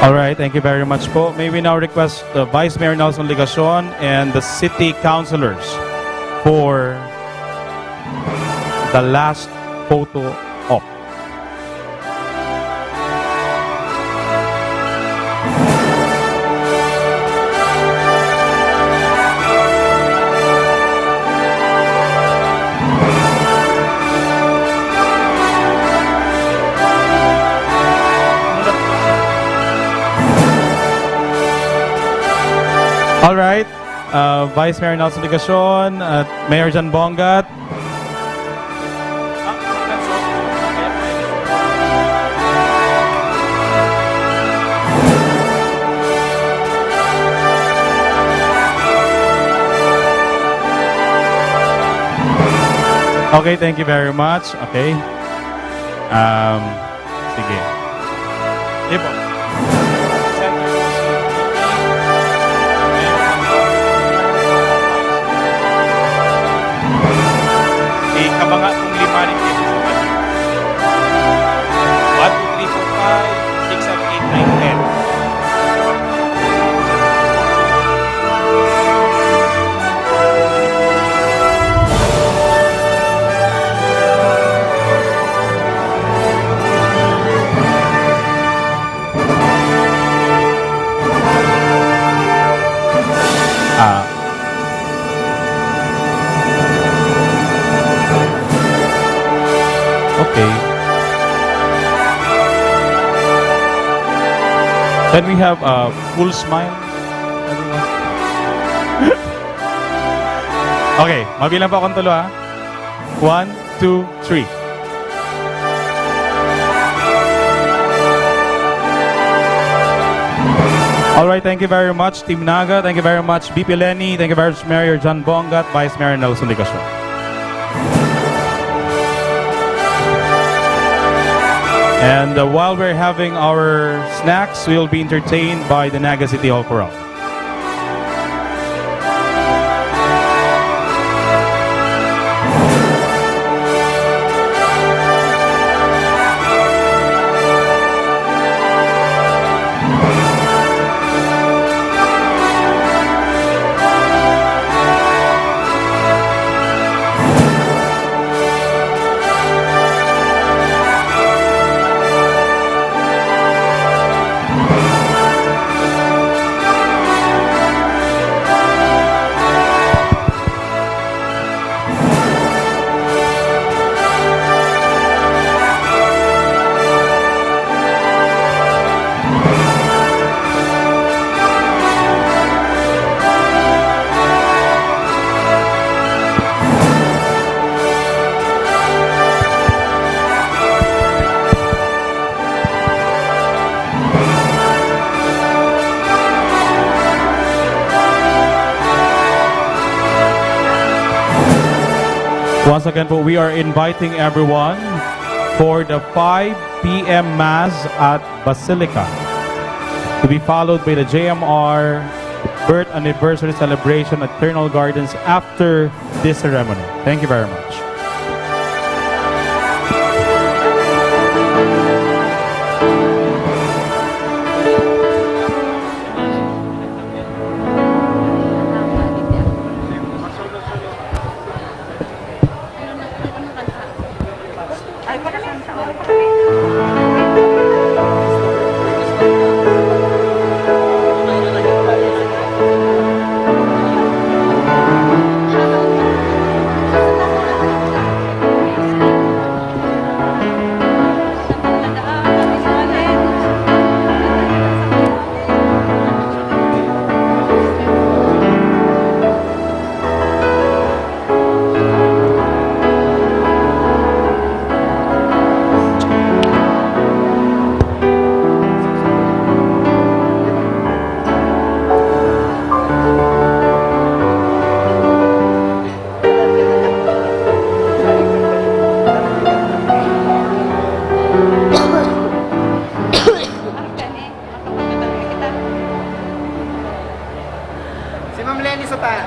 All right, thank you very much po. May we now request the Vice Mayor Nelson Legacion and the city councilors for the last photo op. All right. Uh, Vice Mayor Nelson Legacion at Mayor John Bongat. Okay, thank you very much. Okay. Um, Sige. Sige po. Center po si V P. Si Kabanga pong lima rin dito sa kanya. One, two, three, four, five, six, seven, eight, nine, ten. Can we have a full smile? Okay, mabilang pa akong tulo, ha? One, two, three. All right, thank you very much, Team Naga. Thank you very much, V P Leni. Thank you very much, Mayor John Bongat, Vice Mayor Nelson Dicasio. And, uh, while we're having our snacks, we'll be entertained by the Naga City Hall Chorale. Once again po, we are inviting everyone for the five p m Mass at Basilica, to be followed by the J M R Birth Anniversary Celebration at Eternal Gardens after this ceremony. Thank you very much. Si Ma'am Leni sa ta.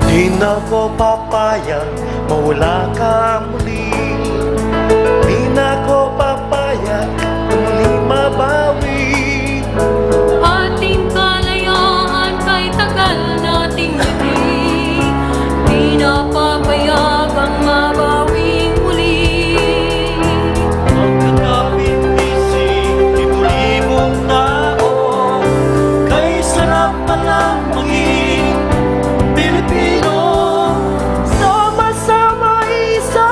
Di na ko papayag mawala ka muli. Di na ko papayag na muli mabawi. Ating kalayaan kay tagal nating ngiti, di na papayag ang mabawing muli. Magkakapit-bisig, libo-libong tao, kay sarap palang maging Pilipino. Sama-sama isa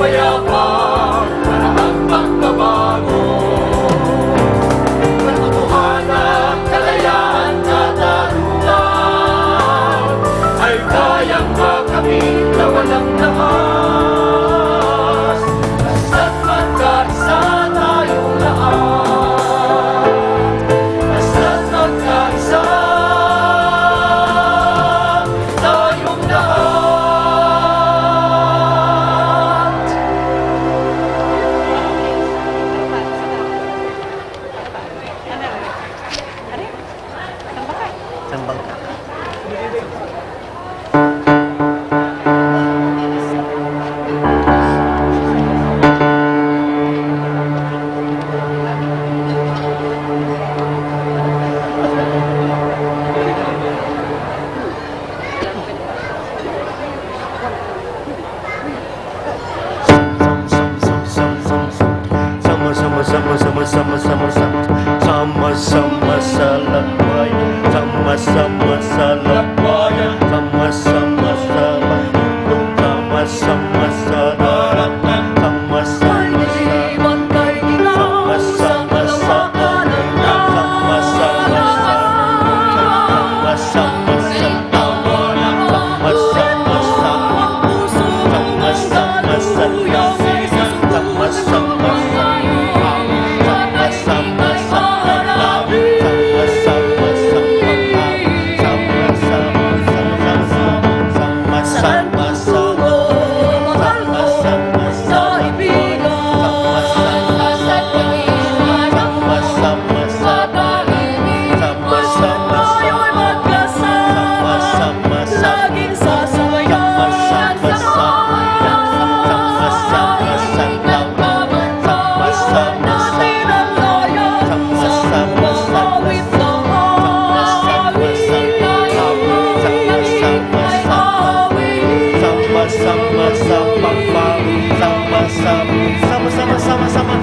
Payapang panahang pagbabago, katotohanan, kalayaan, katarungan, ay kayang makamit na walang lakas. Basta't magkaisa tayong lahat. Basta't magkaisa tayong lahat. Sambang ka. Sama-sama, sama-sama, sama-sama, sama-sama, sama-sama, sama-sama, sama-sama sa lakbayan. Sama-sama sa lakbayan. Sama-sama sa pagtulong. Sama-sama sa daratan. Sama-sama sa, sama-sama sa pagtulong. Sama-sama sa, sama-sama sa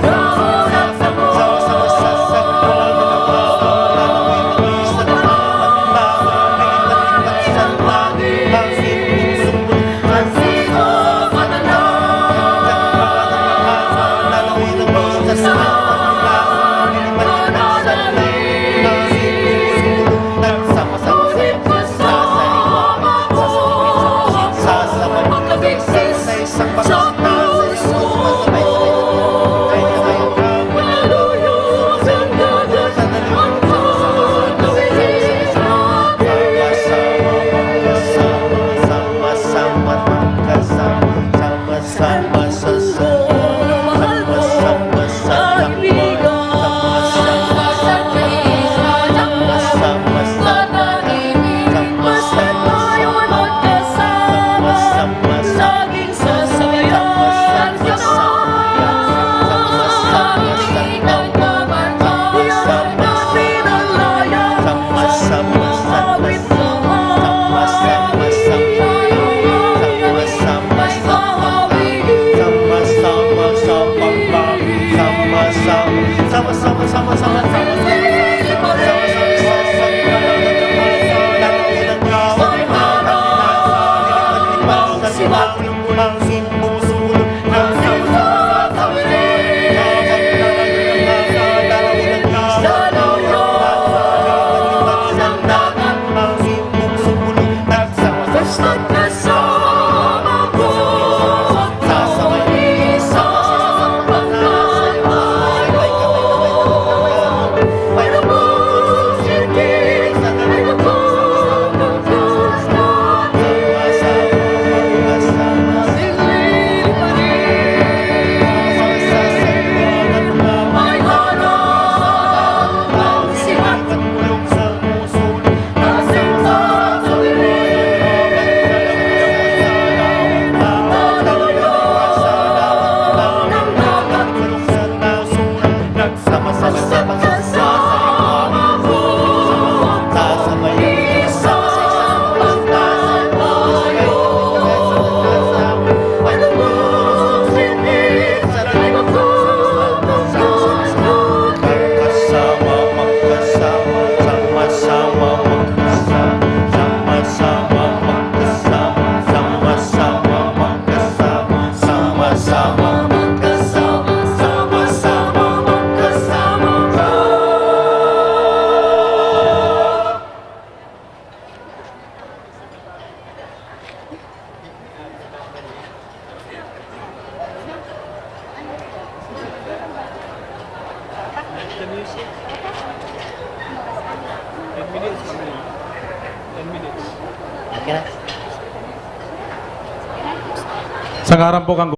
Sama magkasama, sama-sama magkasama. The music. Ten minutes, mami. Ten minutes. Okay na. Sa ngaran po kan